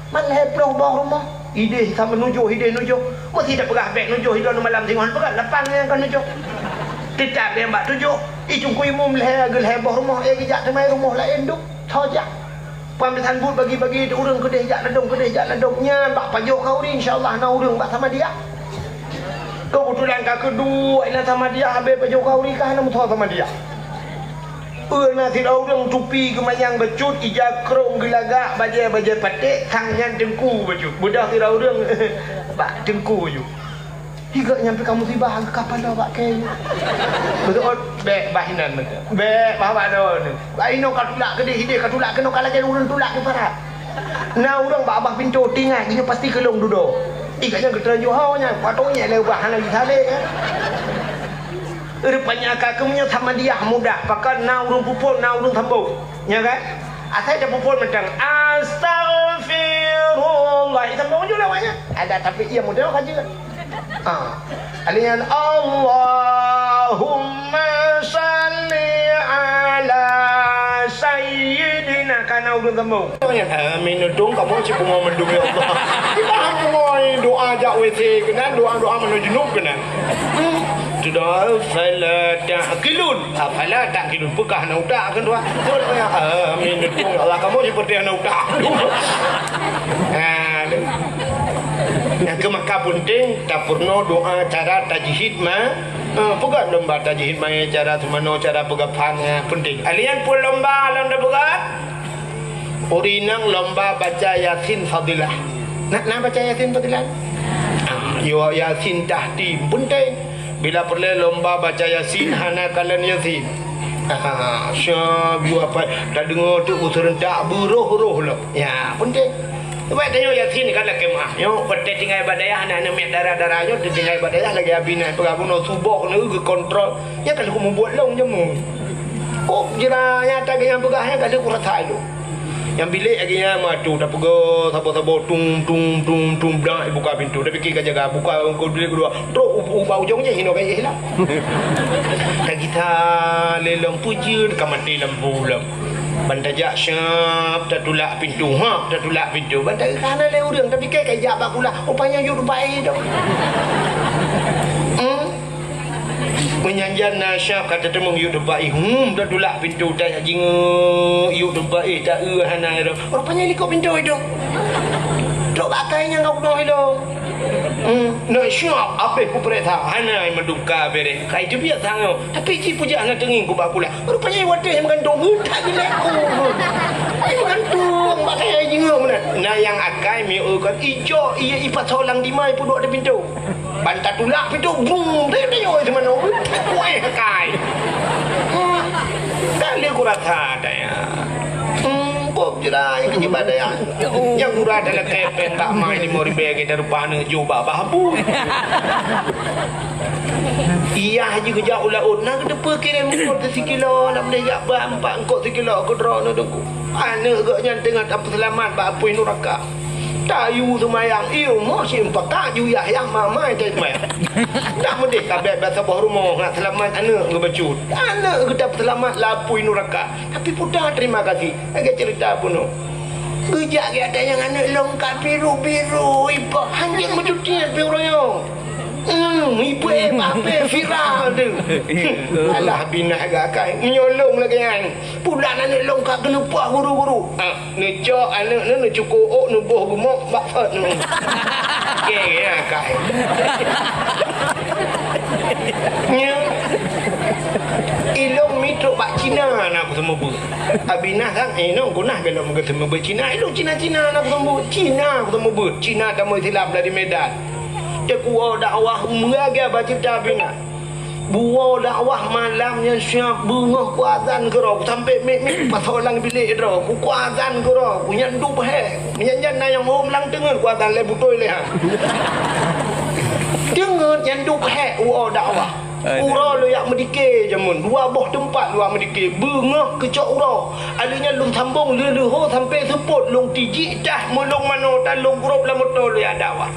Man lhèe ploh boh rumoh, idéh sama nujoh, idéh nujoh. Meusti tapeugah bèk nujoh, idéh malam singoh peugah lapan nyang ka nujoh. Teutab nyang bak tujoh, i Teungku Imum lhèe geuh lhèe boh rumoh, ék geujak teumai rumoh laén duek, soe jak. Pam disan buet bagi-bagi, ureueng keudéh jak ladôm, keudéh jak ladôm. Nyan bak pajoh khanuri, insya Allah na ureueng bak Samadiah. Keubeutulan ka keuduek inan Samadiah, habéh pajoh khanuri ka hana meusoe Samadiah. Peue na sidroe ureueng tupi geumanyang bacut, ija krông geulagak, bajèe-bajèe paték, sang nyan teungku bacut. Beudôh sidroe ureueng bak teungku bacut. Hi geuh nyang pih ka musibah, ka paloe bak kèe nyoe. Beutôi, bèk bah inan meunan. Bèk bah bak droeneuh. Bah inoe ka tulak keudéh, idéh ka tulak keunoe, ka lagèe ureueng tulak di parat. Na ureueng bak babah pintoe, tinggai, nyoe pasti keu lôn dudoe. Ih, ka nyan geuteulanjô ho nyan, watèe nyang lé bah hana jisalek, eh. Rupanya ka keumeunyoe Samadiah mudah, pakon na ureueng peuphôn, na ureueng sambông. Nya kan? Asai tapeuphôn mantong, "Astaghfirullah." Ih, sambông ju lawak nyan. Ada, tapi iya mudah ka jeuet. Ah. Alèh nyan, "Allahumma shalli ala sayyidina," ka na ureueng sambông. Amin, untung kamoe cit pungo mandum, ya Allah. Kita pungo doa jak W C keunan, doa-doa meunan junub keunan. Hmm. Sudah, fala ta'qilun. Ah, fala ta'qilun. Peugah hana utak kan tu, ah. Amin, untung, ya Allah, kamoe seperti hana utak. Ah, tu. Nyang keu maka peunteng, tapeurunoe doa cara tajhid ma-, eh, peugah lomba tajhid manyét, cara seumanoe, cara peugah phan, eh, peunteng. Alèh nyan peue lomba lôn tapeugah? Ureueng inong lomba baca Yasin Fadilah. Na, na baca Yasin Fadilah? Ah, yo Yasin tahtim peunteng. Bila peureulèe lomba baca Yasin, hana kalon Yasin. Ah, siap, yue apai, tadeungö teuk beuserentak, beuroh-roh lom. Ya, peunteng. Cuba tanyoe Yasin kan lakèe meu'ah. Nyoe, watèe tinggai bak dayah, aneuk-aneuk miet dara-dara nyoe, tinggai bak dayah lagèe Abi nyan peugah bunoe suboh keuneuk geukontrol. Nyan ka lheueh mubuet lôn jameun. Oh, jira nyan, nyata geuh nyang peugah nyan ka lheueh kurasa lôn. Nyang bilék lagèe nyan meuatu, tapeugah saboh-saboh, tung, tung, tung, tung, blang, buka pintoe. Tapike ka jaga, buka bilék keudua. Trok u, u, bak ujong jih, inoe ka jih lah. Ka gisa lé lom peujeuet, ka maté lampu lom. Ban tajak siap tatulak pintoe, ha, tatulak pintoe. Ban tajak ka hana lé ureueng, tapike ka jak bak kulah, rupanya yue teumpat éh dong. Hmm? Meunyan jan na siap ka tateumeung yue teumpat éh, hmm, tatulak pintoe, tajak jingeuk yue teumpat éh, ta-eu hana éh dong. Rupanya likot pintoe dong. Trok bak akai nyang ka bunoe dong. Hmm, na siap, abéh kupeuriksa, hana mandum ka bèrèh. Kai teubiet sangat, tapi cit peujak hana teungieng kubak kulah. Rupanya watèe nyang meugantung, heuet that jilèe ku. Ai meugantung, bak kayèe jingeuk meunan. Na nyang akai mieu kon ijok, iya ipasoe lam dimai peuduek di pintoe. Ban tatulak pintoe, bung, tayue-tayue teumanoe. Wéh, akai. Hmm, ka lheueh kurasa dayah. Hmm, bob jira nyang keu jiba dayah. Nyang gura talakèe péng bak mai limong ribèe, geuh tareupah aneuk jôk bak babah bu. Iyah jih geujak u laôt, na geuteupeue kirém ukeue teuh sikilo, lam deh jak bak empat eungkôt sikilo keu droeneuh teungku. Aneuk geuh nyan teungoh tapeuseulamat bak apui nuraka. Tayue seumayang, i rumoh si meupakat ju yah-yah mamai tai seumayang. Dak meudeh ka bèk bak saboh rumoh ngat seulamat aneuk geuh bacut. Aneuk geuh tapeuseulamat lapui nuraka. Tapi peue ta terima kasih. Lagèe ceurita bunoe. Geujak geuh ata nyang aneuk lôn ka biru-biru, ipoh hanjeuet meututiet pih uroe nyoe. Hmm, ibu eh, apa viral tu. Alah, binah gak akai. Meunyoe lôn lagèe nyan. Pulan aneuk lôn ka keuneupah guru-guru. Ah, neucok aneuk nyoe neucukôh ôk, neuboh geumok bak sot nyoe. Oke, ya, akai. Nyoe. Ilôn mitrok bak Cina na kuteumeubeut. Abinah kan, eh, nyoe gunah galom kuteumeubeut Cina. Ilôn Cina-Cina na kuteumeubeut. Cina kuteumeubeut. Cina tameusilap dari Medan. Teukuwoe dakwah meuraga bak ceurita Abinah. Buwoe dakwah malam nyan siap beungoh kuazan keudroe, kusampé mik-mik pasoe lam bilék droe, kuazan keudroe, kunyan dup hèk, nyan-nyan na nyang hom lam teungeut kuazan lé butôi lé ha. Teungeut nyan dup hèk uwoe dakwah. Uroe lôn jak meudike jameun, dua boh teumpat lôn jak meudike, beungoh keucok uroe. Alheuh nyan lôn sambông lheuh-lheuh ho sampé seupôt, lôn tijik tah meulông manoe tan lôn grôp lam moto lôn jak dakwah.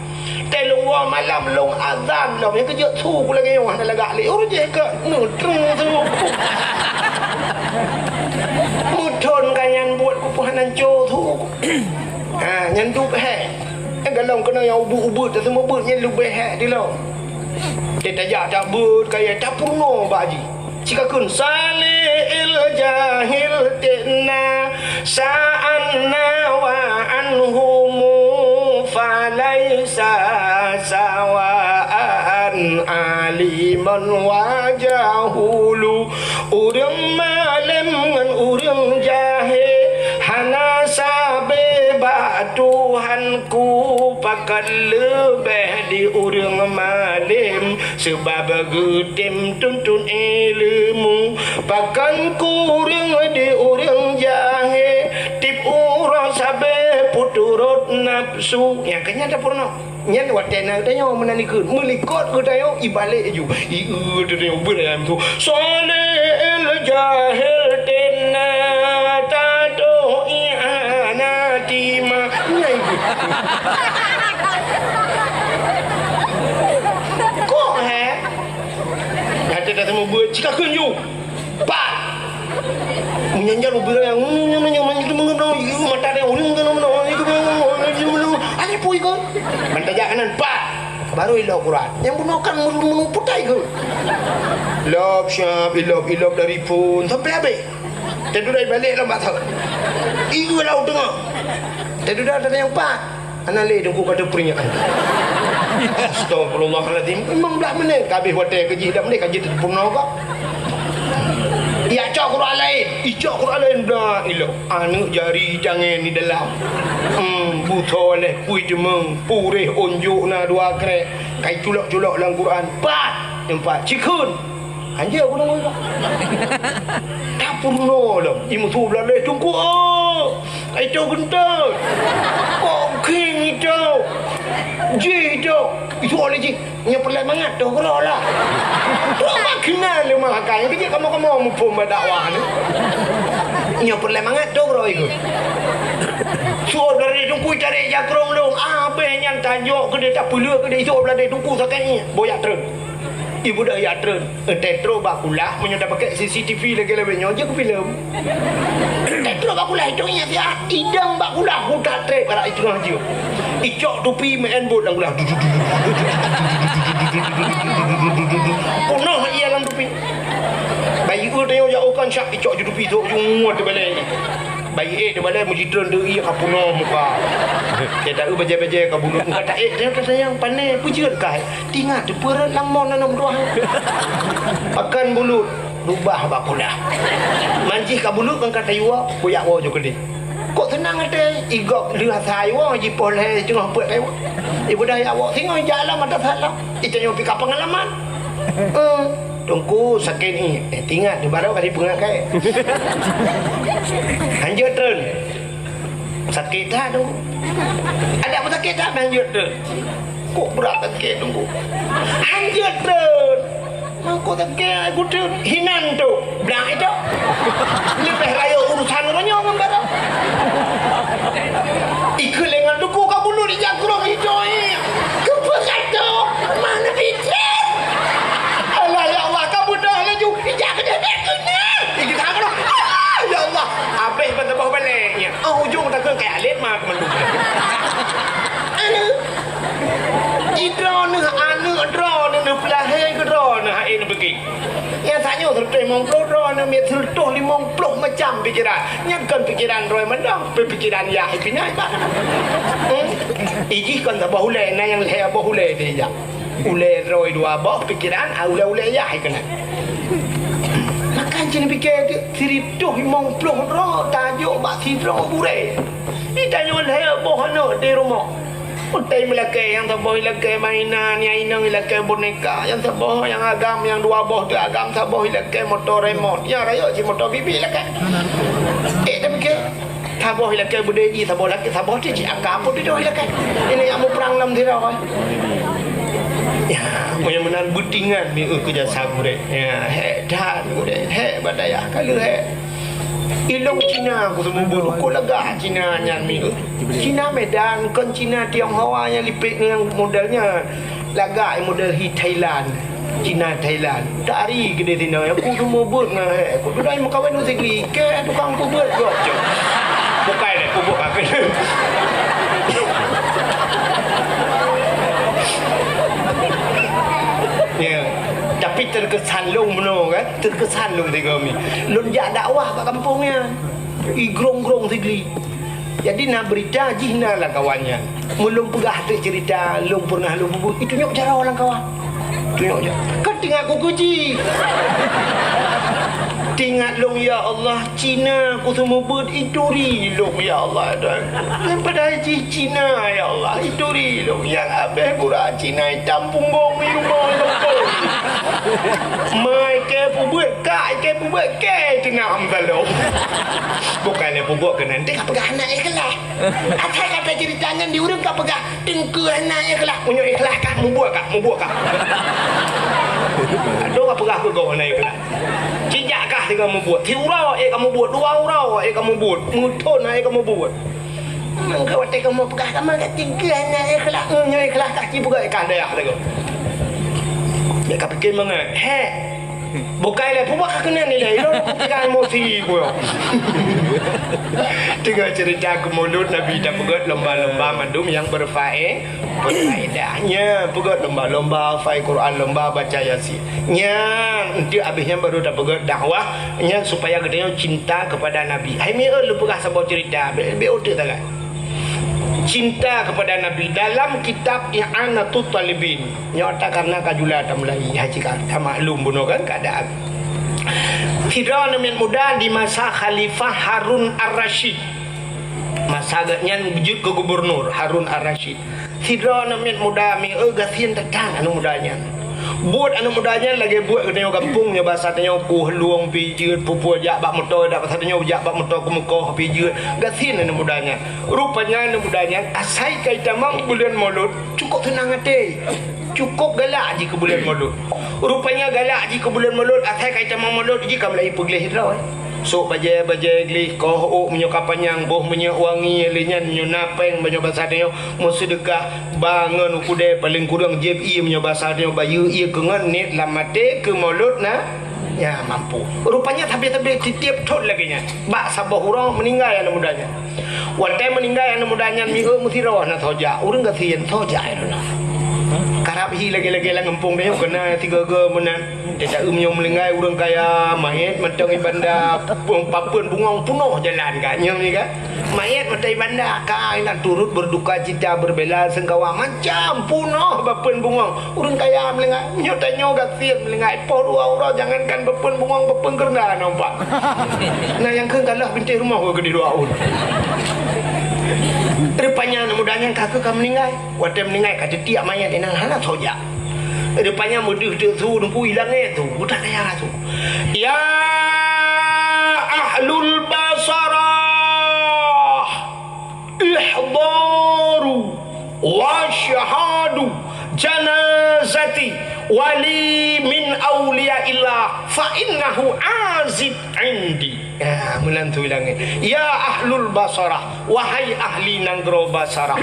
Teuh lôn woe malam lôn azan lom, nyang keujeuet su ku lagèe nyoe hana lagak lé. Ureueng jih keu neutrang su. Meuthon ka nyan buet ku pih hana co su. Ha, nyan dup hèk. Nyang galom keunoe nyang ubeut-ubeut, taseumeubeuet nyan leubeh hèk dilom. Teuh tajak tabeuet kayèe tapeurunoe bak jih. Cikakheun salihil jahil ti'na sa'anna wa anhumu falaisa sawa'an aliman wa jahulu. Ureueng malém ngon ureueng jahé hana sabé bak Tuhanku, pakon leubeh di ureueng malém. Seubab geutem tuntut ileumèe, pakon kureueng di ureueng jahé, tiep uroe sabé peuturot nafsu. Nyang keu nyan tapeurunoe. Nyan watèe na geutanyoe meunan dikeue, meulikot geutanyoe ibalek ju. Ieu geutanyoe beurayam tu. Soleh jahil tena tato iana tima. Nyan ikut. Kok, he? Nyata dah temu buat cika kunju. Pat. Meunyan jaroe bira nyang mata dia uning kena meunoe. Ada pui kon. Ban tajak kanan, pat. Baru ilok Quran. Nyang bunoe kan meunu-meunu putai kon. Ilop siap, ilop, ilop dari phon sampai habéh. Teududa ibalek lam bak thon. Ieu laôt teungoh. Teududa teunyang pat. Hana lé teungku ka teupeuringatan. Astagfirullahalazim. Memang blah menit ka habéh watèe keu jih, dak menit ka jeuet teupeurunoe ka. Ijak cok Quran laén, ijak Quran laén blah ilok. Aneuk jari tangen di dalam. Hmm, butho leh pui teumeung, puréh onjok na dua krek. Kai culok-culok lam Quran. Pat, empat, cikheun. Hanjeuet aku deungoe ka. Tapeurunoe lom. Imeusu blah leh teungku. Oh, itu geuntôt. Kok king itu. Ji itu. Itu oleh ji. Nyoe peureulèe mangat toh keudroe lah. Trok bak keunan lé meuakai. Keu jeuet kamoe-kamoe muphom bak dakwah ni. Nyoe peureulèe mangat toh keudroe ikôt. Suot blah leh teungku tarek jakrong lom. Abéh nyan tanjok keudéh tapeuleuek keudéh. Suot blah leh teungku sakét nyan. Boyak treun. Ibu dah ya treun. Teutrok bak kulah, meunyoe tapakèk C C T V lagèe lawét nyoe, jeuet keu filem. Teutrok bak kulah, itu ingat siat. Idang bak kulah, huda trép, barak itu tengah jeuet. Icok tupi, meu'en bot lam kulah. Peunoh ia lam tupi. Bayi u teuyo jauh kan syak, icok ju tupi tu, ju muat di balai ni. Bayi eh, di balai meuji treun tu, iya ka peunoh muka. Dia tahu bajai-bajai ka bulut. Muka tak eh, dia kata yang pané, pujeuet kai. Tingat, peureuet lam mon aneuk meutuah. Pakan bulut, rubah bak kulah. Manjih ka bulut ngon ka tayue, kuyak woe ju keudeh. Kok seunang até, igop lheueh asai woe, jipoh lhèe teungoh peuet tayue. Ibudah yak woe, singoh jak lam atas salam. Itanyoe pih ka peungalaman. Eh, Teungku sakét ni. Eh, tingat, di baroe ka jipeungat kai. Hanjeuet treun. Sakét that, Teungku. Ada apa sakét that, hanjeuet treun. Kok brat sakét, Teungku? Hanjeuet treun. Mangko sakét, aku treun. Hinan tu. Blang itu. Leubeh rayeuk urusan ureueng nyoe ngon baroe. Ikeu lengan Teungku ka bulut. Aneuk. Jidroeneuh aneuk droeneuh neupeulahé keu droeneuh hai neupiké. Nyang tanyoe seureutôh limong ploh droeneuh miet seureutôh limong ploh macam pikeran. Nyan kon pikeran droe mandum, pikeran yah pih nyan bah. Hmm? Ijih kon saboh ulée, na nyang lhée boh ulée tijak. Ulée droe dua boh pikeran, a ulée-ulée yah keunan. Maka cit neupiké teuh, siribtoh limong ploh droe tajok bak sidroe gurée. Di tanyoe lhée boh aneuk di rumoh. Utai meulakée, nyang saboh ilakée mainan, nyang inong ilakée boneka, nyang saboh nyang agam, nyang dua boh teuh agam, saboh ilakée moto remot. Nyang rayeuk cit moto bibi ilakée. Eh, tapi ke? Saboh ilakée beudée jih, saboh lakée, saboh teuh cit agam pun tujoh ilakée. Ini nyang muprang lam sidroe. Ya, meunyoe meunan beutingan mieu keu jasa gurée. Ya, hék that gurée, hék bak dayah ka lheueh hék. Ilong Cina ku seumeubeuet, uko lagak Cina nyan mieu. Cina Medan, kon Cina Tionghoa nyang lipek ngon model nyan. Lagak model hi Thailand. Cina Thailand. Tari keudeh sinoe, ku seumeubeuet ngon hék. Ku tudai meukawen u Sigli, keu tukang peubeuet gob. Bukai lé, peubeuet ka keuneuk. Ya. Tapi terkesan lôn bunoe kan, terkesan lôn sigoe mi. Lôn jak dakwah bak kampung nyan. Igrong-grong Sigli. Jadi na beurita jih na lam kawan nyan. Meulôn peugah teuk ceurita lôn peureunah lôn peubuet, itunyok jaroe lam kawan. Tunyok jaroe. Kan tingat ku keuji. Tingat lôn, ya Allah, Cina ku seumeubeuet ituri lôn, ya Allah. Padahai jih Cina, ya Allah, ituri lôn. Nyang abéh gura Cina itam punggong di rumoh lôn. Mai ke peubuet, kak ke peubuet, ke teunak meutalong. Bukan lé peubuet keunan, teuka peugah anak ikhlas. Asai kata ceurita nyan di ureueng ka peugah, teungku hana ikhlas. Meunyoe ikhlas kah, mubuet kah, mubuet kah. Adoe ka peugah keu gob hana ikhlas. Cijak kah teuka mubuet. Siuroe ék ka mubuet, dua uroe ék ka mubuet. Meuthon ék ka mubuet. Mangka watée kamoe peugah kama ka teungku hana ikhlas. Meunyoe ikhlas kah, ci peugah ikhlas dayah teuka. Dia ka pikir mangat. Hé. Bukai lé, peue ka keunan ilée, ilôn peugah emosi peue. Teungoh ceurita keu mulod Nabi tapeugét lomba-lomba mandum nyang berfae-, berfaedah. Nya, peugét lomba-lomba hafai Quran, lomba baca Yasin. Nya, enteuk abéh nyan baru tapeugét dakwah, nya supaya geutanyoe cinta kepada Nabi. Hai mieu lôn peugah saboh ceurita, bèk, bèk uteuk tangai. Cinta kepada Nabi dalam kitab I'anatut Talibin. Nyoe ata karena ka jula tamulai haji ka, ka maklum bunoe kan keadaan. Sidroe aneuk miet muda di masa Khalifah Harun Ar-Rasyid. Masa geuh nyan jeuet keu gubernur Harun Ar-Rasyid. Sidroe aneuk miet muda mieu gasien that-that aneuk muda nyan. Buet aneuk muda nyan lagèe buet geutanyoe gampông nyoe basa tanyoe kuh lueng pi jeuet, peue-peue jak bak moto, dak basa tanyoe jak bak moto keumeukoh pi jeuet. Gasien aneuk muda nyan. Rupanya aneuk muda nyan asai ka itamong buleuen Molot, cukup seunang até, cukup galak jih keu buleuen Molot. Rupanya galak jih keu buleuen Molot, asai ka itamong Molot jih ka mulai peugleh droe. Sôk bajèe-bajèe gleh, koh ôk meunyoe ka panyang, boh minyeuk wangi, lheuh nyan meunyoe na péng meunyoe basa tanyoe, meuseudeukah, ba ngon u keudè paleng kureueng jieb ié meunyoe basa tanyoe, bayeue ié keu ngon niet lam até keu Molot na. Ya, mampu. Rupanya sabe-sabe tiep-tiep thon lagèe nyan. Bak saboh uroe meuninggai aneuk muda nyan. Watèe meuninggai aneuk muda nyan mieu meusidroe na soe jak. Ureueng gasien soe jak ya Allah. Karab hi lagèe-lagèe lam gampông tanyoe keunan tiga-tiga meunan. Teuka meunyoe meuninggai ureueng kaya, manyét mantong i banda, papeuen bungong punoh jalan ka. Nyoe kan. Manyét mantong i banda ka, inan turut berduka cita, berbela sungkawa macam punoh papeuen bungong. Ureueng kaya meulinggai, nyoe tanyoe gasien meulinggai, poh dua uroe jangankan papeuen bungong, papeuen keureuda nampak. Nah, nyang kheun ka lheueh bintéh rumoh keu di dua un. Rupanya aneuk muda nyan ka keu ka meulinggai. Watèe meulinggai ka teutiek manyét inan hana soe jak. Rupanya meudeuh teuk su, neupui langèt su, buta kaya su. Ya ahlul Basarah, ihdaru wasyhadu janazati wali min auliyaillah fa innahu aziz indi. Ya, meunan su i langèt. Ya ahlul Basarah, wahai ahli nanggroe Basarah.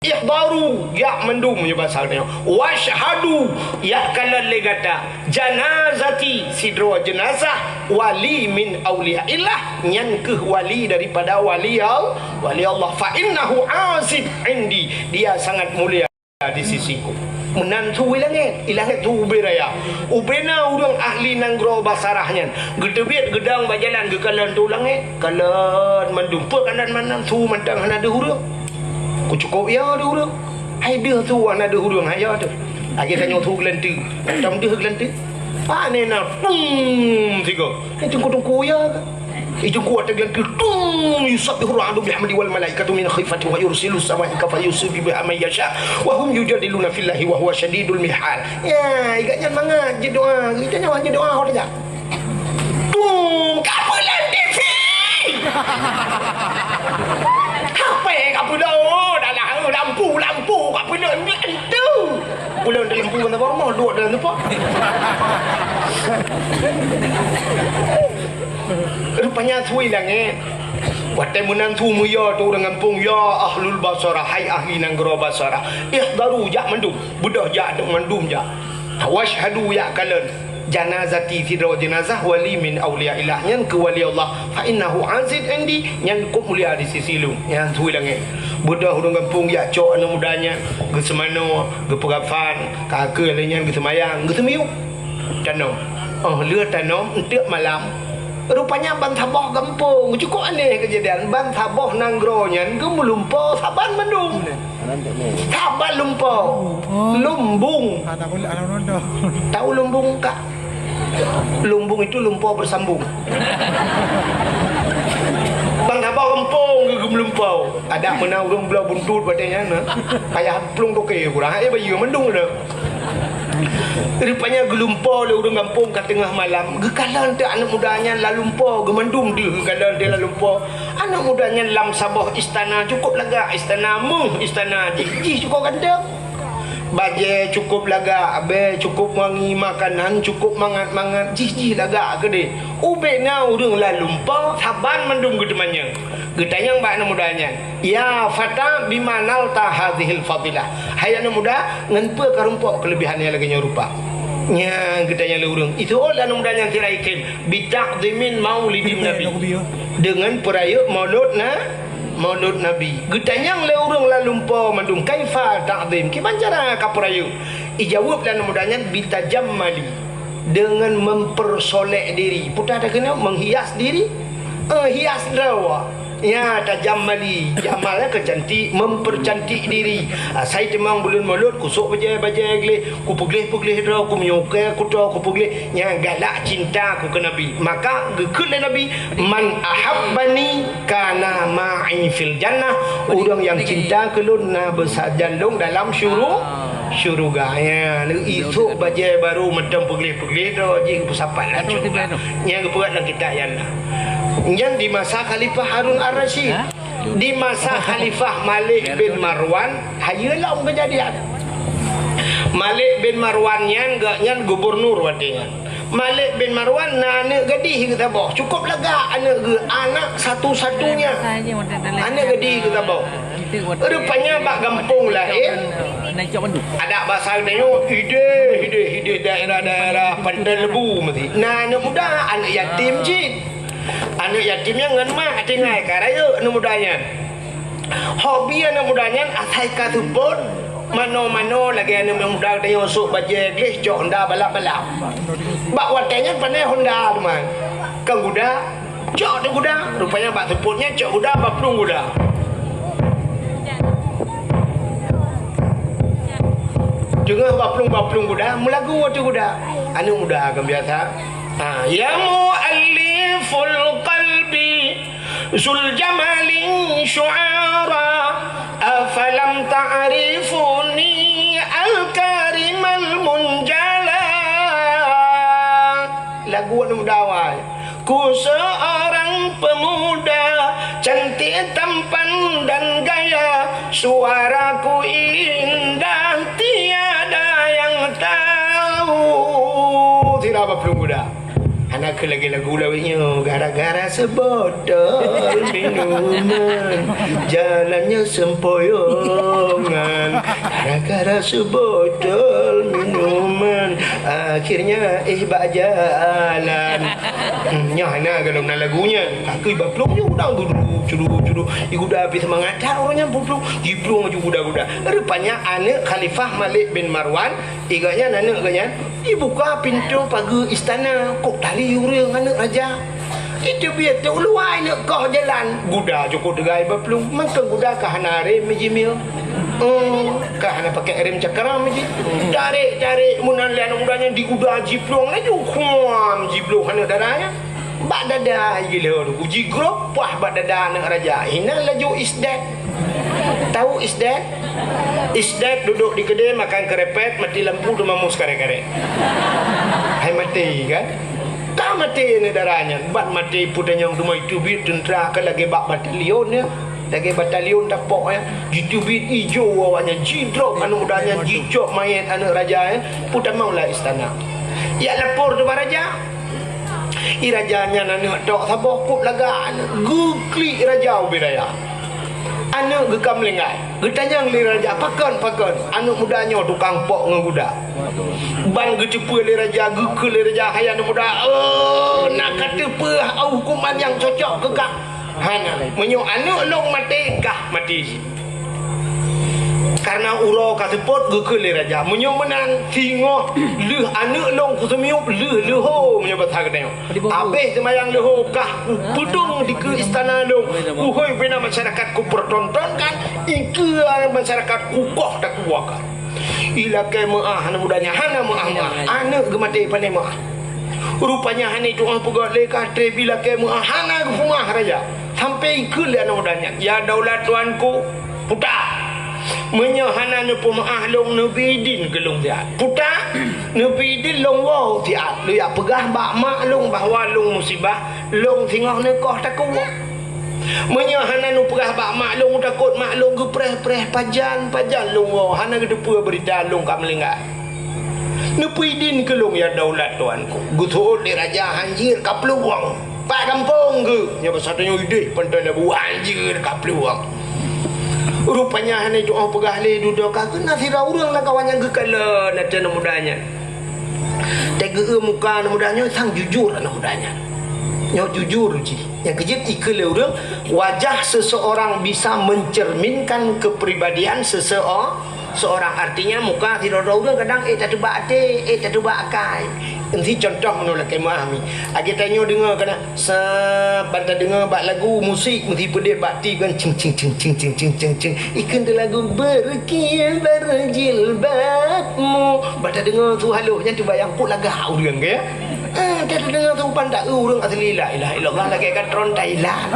Ihdaru, jak mandum nyoe basa nyoe. Wasyhadu, jak kalon lé gata. Janazati, sidroe jeunazah wali min auliyaillah, nyan keuh wali daripada wali Al-, wali Allah. Fa innahu azim indi, dia sangat mulia di sisiku. Meunan su i langét, i langét su ubé raya. Ubé na ureuëng ahli nanggroe Basarah nyan, geuteubiet geudong bak jalan geukalon su langét, kalon mandum. Peue kalon mandum su mantong hana deuh ureuëng. Kucukôp ya deuh ureuëng. Hai deuh su hana deuh ureuëng, hai ya teuh. Lagée tanyoe su geulanteue. Tam deuh geulanteue. Pane na, tum, sigoe. Hai teungku-teungku ya. Itu kuat teugeulanteue, tum, yusabbihu ra'du bihamdi wal malaikatu min khifati wa yursilu sawa'iqa fa yusibu biha man yasha wa hum yujadiluna fillahi wa huwa syadidul mihal. Ya, i gobnyan mangat jeuet doa, geutanyoe jeuet doa ho tajak. Tum, ka peulon T V. Hapé ka peulon, dah lah, lampu, lampu ka peulon, tu. Peulon dalam lampu, mana baru mau duduk dalam tempat. Rupanya su i langét. Watée meunan su meuyo teuh ureuëng gampông, "Ya ahlul Basarah, hai ahli nanggroe Basarah, ihdaru, jak mandum, beudôh jak, mandum jak. Wasyhadu, jak kalon, janazati, sidroe jeunazah wali min auliyaillah, nyan keuh wali Allah. Fa innahu azim indi, nyan kôp mulia di sisi lôn." Nyan su i langét. Beudôh ureuëng gampông jak cok aneuëk muda nyan, geuseumanoe, geupeukafan, ka kheueh lheueh nyan geuseumayang, geuseumiyueb. Tanom. Oh, lheueh tanom, eunteuk malam. Rupanya ban saboh gampông, cukup aneh keujadian. Ban saboh nanggroe nyan geumeulumpo saban mandum. Saban lumpo. Lumbung. Tahu lumbung, Kak? Lumbung itu lumpo bersambung. Ban saboh gampông geumeulumpo. Adak meunan ureuëng bloe buntut watée nyan, na. Payah plueng toke kurang, eh, bayeue mandum na. Rupanya geulumpo lé ureuëng gampông ka teungoh malam, geukalon teuh aneuëk muda nyan lam lumpo, geumandum deuh geukalon teuh lam lumpo. Aneuëk muda nyan lam saboh istana, cukup lagak istana, meuh istana jih, jih cukup ganteng. Bajée cukup lagak, abée cukup wangi, makanan cukup mangat-mangat, jih-jih lagak keudeh. Ubé na ureuëng lam lumpo, saban mandum geuteumanyong. Geutanyong bak aneuëk muda nyan, "Ya fata, bima nalta hadzihil fadilah?" Hai aneuëk muda, ngon peue karumpok keuleubihan nyang lagée nyoe rupa? Nyan geutanyong lé ureuëng. Iseuôt lé aneuëk muda nyan sira item, "Bita'zimin maulidin Nabi." Deungon peurayeuk maulud na, maulud Nabi. Geutanyong lé ureuëng lam lumpo mandum, "Kaifa ta'zim?" Kiban cara kapeurayeuk? Ijaweueb lé aneuëk muda nyan, "Bitajammali." Deungon mempersolek diri. Peue takheun nyoe, menghias diri. Eh, hias droe. Ya, tajammali. Jamal keuh cantik, mempercantik diri. Asai teuma buleuen Maulud, kusok bajée-bajée gleh, kupeugleh-peugleh droe, kumeunyoe keu kuto, kupeugleh. Nyan galak cinta ku keu Nabi. Maka geukheun lé Nabi, "Man ahabbani kana ma'i fil jannah." Ureuëng nyang cinta keu lôn na beusajan lôn dalam syuru-, syuruga. Ya, isok bajée barô mantong peugleh-peugleh droe jih geupeusapat lam syuruga. Nyan geupeugah lam kitab nyan na. Nyan di masa Khalifah Harun Ar-Rasyid. Di masa Khalifah Malik bin Marwan, hayeue lom keujadian. Malik bin Marwan nyan, gobnyan gubunur watée nyan. Malik bin Marwan na aneuëk gadih geuh saboh, cukup lagak aneuëk geuh, anak satu-satunya. Aneuëk gadih geuh saboh. Rupanya bak gampông laén, adak basa geutanyoe, ideh, ideh, ideh daerah-daerah Pantai Lebu meusti. Na aneuëk muda, aneuëk yatim cit. Aneuëk yatim nyan ngon mak tinggai ka rayeuk aneuëk muda nyan. Hobi aneuëk muda nyan asai ka seupôt manoe-manoe lagée aneuëk muda geutanyoe sôk bajée gleh cok honda balap-balap. Bak watée nyan pané honda teuma. Kon guda, cok teuh guda. Rupanya bak seupôt nyan cok guda, baplueng guda. Teungoh baplueng-baplueng guda, meulagu ateueh guda. Aneuëk muda kan biasa. Ha, ya mualliful qalbi zul jamali syu'ara, afalam ta'rifuni al-karimal munjala. Lagu aneuëk muda awai. Ku seorang pemuda, cantik tampan dan gaya, suaraku indah, tiada yang tahu. Sira baplueng guda. Hana keu lagée lagu lawét nyoe, gara-gara seubotol minuman, jalannya sempoyongan. Gara-gara seubotol minuman, akhirnya éh bak jalan. Hmm, nyoe hana gohlom na lagu nyan. Ka keuh bak plueng nyoe udang dudu, cudu, cudu. Iguda pih seumangat that ureuëng nyan peuplueng. Jiplueng laju guda-guda. Rupanya aneuk Khalifah Malik bin Marwan, igeuhnyan aneuk geuhnyan, ibuka pintoe pageue istana. Kok tali ureuëng aneuk raja. Itu biet teu luwai neuk koh jalan. Guda cukôp teugai bak plueng. Mangkang guda ka hana rem jimieng. Hmm, ka hana pakai rem cakram ji. Tarék-tarék meunan lé aneuk muda nyan diguda jiplueng laju. Khuam jibloh aneuk dara nyan. Bak dada gila tu jigrob pah bak dada aneuk raja. Inan laju isdet. Tahu isdet? Isdet duduk di keudè makan kerepet, mati lampu teuma mus karét-karét. Hai mati kan? Ka maté aneuk dara nyan, ban maté peutanyong teuma jiteubiet teuntra ka lagée bak batalion nyan, lagée batalion tapok nyan, jiteubiet ijo awaknyan, jidrop aneuk muda nyan, jicok manyét aneuk raja nyan, peutamong lam istana. Jak lapor teuma raja. I raja nyan aneuk tok saboh kop lagak aneuk, geuklik raja ubé raya. Aneuk geukam linggai, geutanyong lé raja, "Pakon, pakon?" Aneuk muda nyoe tukang pok ngon guda. Ban geuteupeue lé raja, geukheun lé raja, "Hai aneuk muda, oh, na kateupeue huköman nyang cocok keu kah?" "Hana, meunyoe aneuk lôn maté, kah maté." Karena uroe ka seupôt geukheun lé raja, "Meunyoe meunan, singoh lheueh aneuk lôn kuseumiyueb, lheueh leuho meunyoe basa geutanyoe." Habéh seumayang leuho kah kupeudong dikeue istana lôn. Uhôi bina masyarakat kupertontonkan, ikeue masyarakat kukoh takuwoe kah. Ilakée meuáh aneuk muda nyan hana meuáh-meuáh. Aneuk geumaté pane meuáh. Rupanya hana tu'oh peugét lé ka treb ilakée meuáh hana geupeumeuáh raja. Sampai ikeue lé aneuk muda nyan, "Ya daulat tuanku, puta! Meunyoe hana neupeumeuáh lôn, neubri idin keu lôn siat. Puta, neubri idin lôn woe siat. Lôn jak peugah bak mak lôn bahwa lôn musibah, lôn singoh neukoh takuwoe. Meunyoe hana neupeugah bak mak lôn, takot mak lôn geupreh-preh pajan-pajan lôn woe, hana geuteupeue beurita lôn ka meuninggai. Neupeuidin keu lôn ya daulat tuanku." Geuseuôt lé raja hanjeuet ka plueng. Pat gampông geuh, nyoe basa tanyoe ideh pantai labu hanjeuet ka plueng. Rupanya hana tu'oh peugah lé dudoe ka keuh na sidroe ureuëng lam kawan nyang geukalon até aneuk muda nyan. Teugeue muka aneuk muda nyoe sang jujur aneuk muda nyan. Nyoe jujur jih. Nyang keujeuet ikeue lé ureuëng, wajah seseorang bisa mencerminkan kepribadian seseo-, seorang. Artinya muka sidroe-droe ureuëng kadang ék tateuba até, ék tateuba akai. Ensi contoh meunoe lakée meuáh mi. Lagée tanyoe deungoe kana Sa ban tadeungoe bak lagu musik meusipeudeh bak ti kan cing cing cing cing cing cing cing cing. Ikheun teu lagu berkibar jilbabmu. Ban tadeungoe su halôh nyan teubayang kok lagak ureuëng ke ya. Ah, tadeungoe su ban ta ureuëng asli la ilaha illallah lagée ka tron Thailand.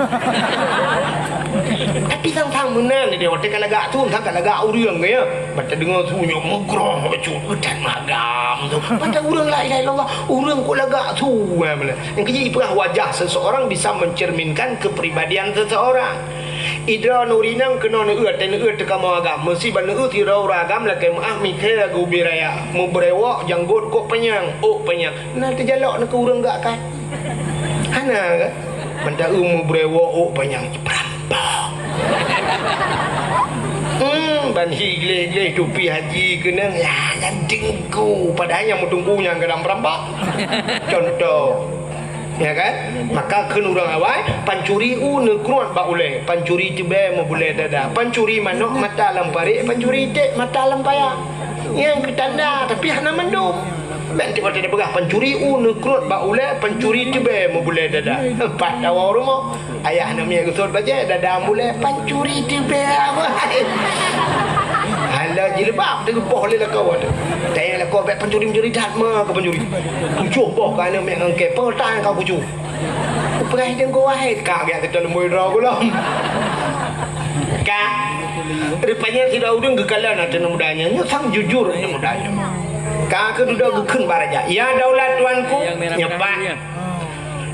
Tapi sang-sang meunan dia watée ka lagak tu sang ka lagak ureuëng ke ya. Ban tadeungoe su nyoe meugroh bacut udat magam tu. Ban ta ureuëng la ilaha illallah ureuëng kok lagak su eh, meunan. Nyang keujeuet ipeugah wajah seseorang bisa mencerminkan kepribadian seseorang. Idroe nuri nang keunoe neueu, teuh neueu teukamoe agam. Meusi ban neueu sidroe ureuëng agam lakée meuáh mikhée geubi raya. Meubrewok janggot kok panyang, ôk panyang. Na teujalok neukeu ureuëng gak kai? Hana kan? Ban ta eu meubrewok ôk panyang perampok. Hmm, ban hi gleh-gleh tupi haji keunong, ya, nyan teungku. Padahai nyang meuteungku nyang kadang perampok. Contoh. Ya kan? Maka kheun ureuëng awai, pancuri u neukruet bak ulée, pancuri teubée meubulée dada, pancuri manok mata lam parék, pancuri iték mata lam paya. Nyang keutanda, tapi hana mandum. Bék tieb watée tapeugah pancuri u neukruet bak ulée, pancuri teubée meubulée dada. Pat dawa rumoh. Ayah aneuk miet geusot bajée, dada ambulée, pancuri teubée awai. Hala jilbab teugeupôh lé lakoe tu. Tanyong lakoe bék pancuri-pancuri that ma keu pancuri. Tujoh boh ka aneuk miet ngon kée, peue tan ka kucu. Peugah ideng keu wahé, ka gét teuka leumbôi droe gohlom. Ka. Rupanya sidroe ureuëng geukalon até aneuk muda nyan, nyoe sang jujur aneuk muda nyan. Ka keuh dudoe geukheun bak raja, "Ya daulat tuanku, nyoe pat."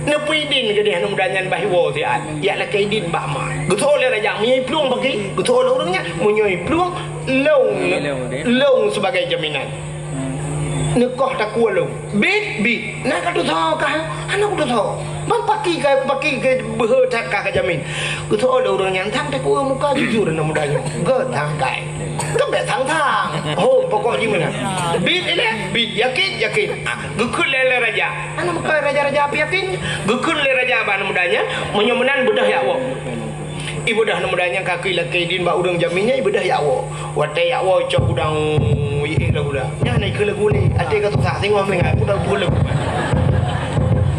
Neupeuidin keudeh aneuk muda nyan bah iwoe siat, jak lakée idin bak ma. Geuseuôt lé raja, meunyoe iplueng bagi, geuseuôt lé ureuëng nyan, meunyoe iplueng, lôn, lôn sibagai jaminan. Neukoh takue lôn. Bit, bit. Na ka tusoe kah? Hana kutusoe. Ban paki ka, paki ka beuhe that kah ka jamin. Kusoe lé ureuëng nyan sang takue muka jujur aneuk muda nyoe. Geuthangkai. Keumbet thang-thang. Ho, pokok jih meunan. Bit ilée, bit. Yakin, yakin. Ah, geukheun lé, lé raja. Hana meukai raja-raja pih yakin. Geukheun lé raja bak aneuk muda nyan, meunyoe meunan beudôh jak woe. Ibeudôh aneuk muda nyan ka keu lakée idin bak ureuëng jamin nyan, ibeudôh jak woe. Watée jak woe cok udang, iék lagu dah. Nyan na ikheun lagu lé, até ka susah singoh meuninggai, peue tapeue lagu.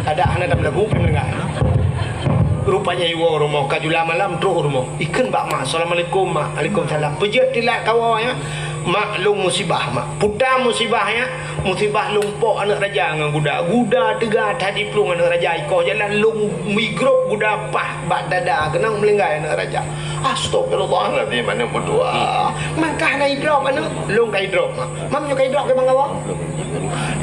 Adak hana tapeue lagu pih meuninggai. Rupanya iwoe rumoh, ka jula malam trok rumoh. Ikheun bak mak, "Assalamualaikum mak." "Waalaikumsalam." "Peue jeuet teulat kawoe nyan?" "Mak, lôn musibah mak." "Peue musibah nyan?" "Musibah lôn pok aneuk raja ngon guda. Guda teuga that jiplueng aneuk raja ikoh jalan, lôn migrop guda paih bak dada, keunan meuninggai aneuk raja." "Astagfirullahalazim, aneuk meutuah. Mangkah na idrop aneuk?" "Lôn ka idrop mak." "Mam nyoe ka idrop keu bangawa?"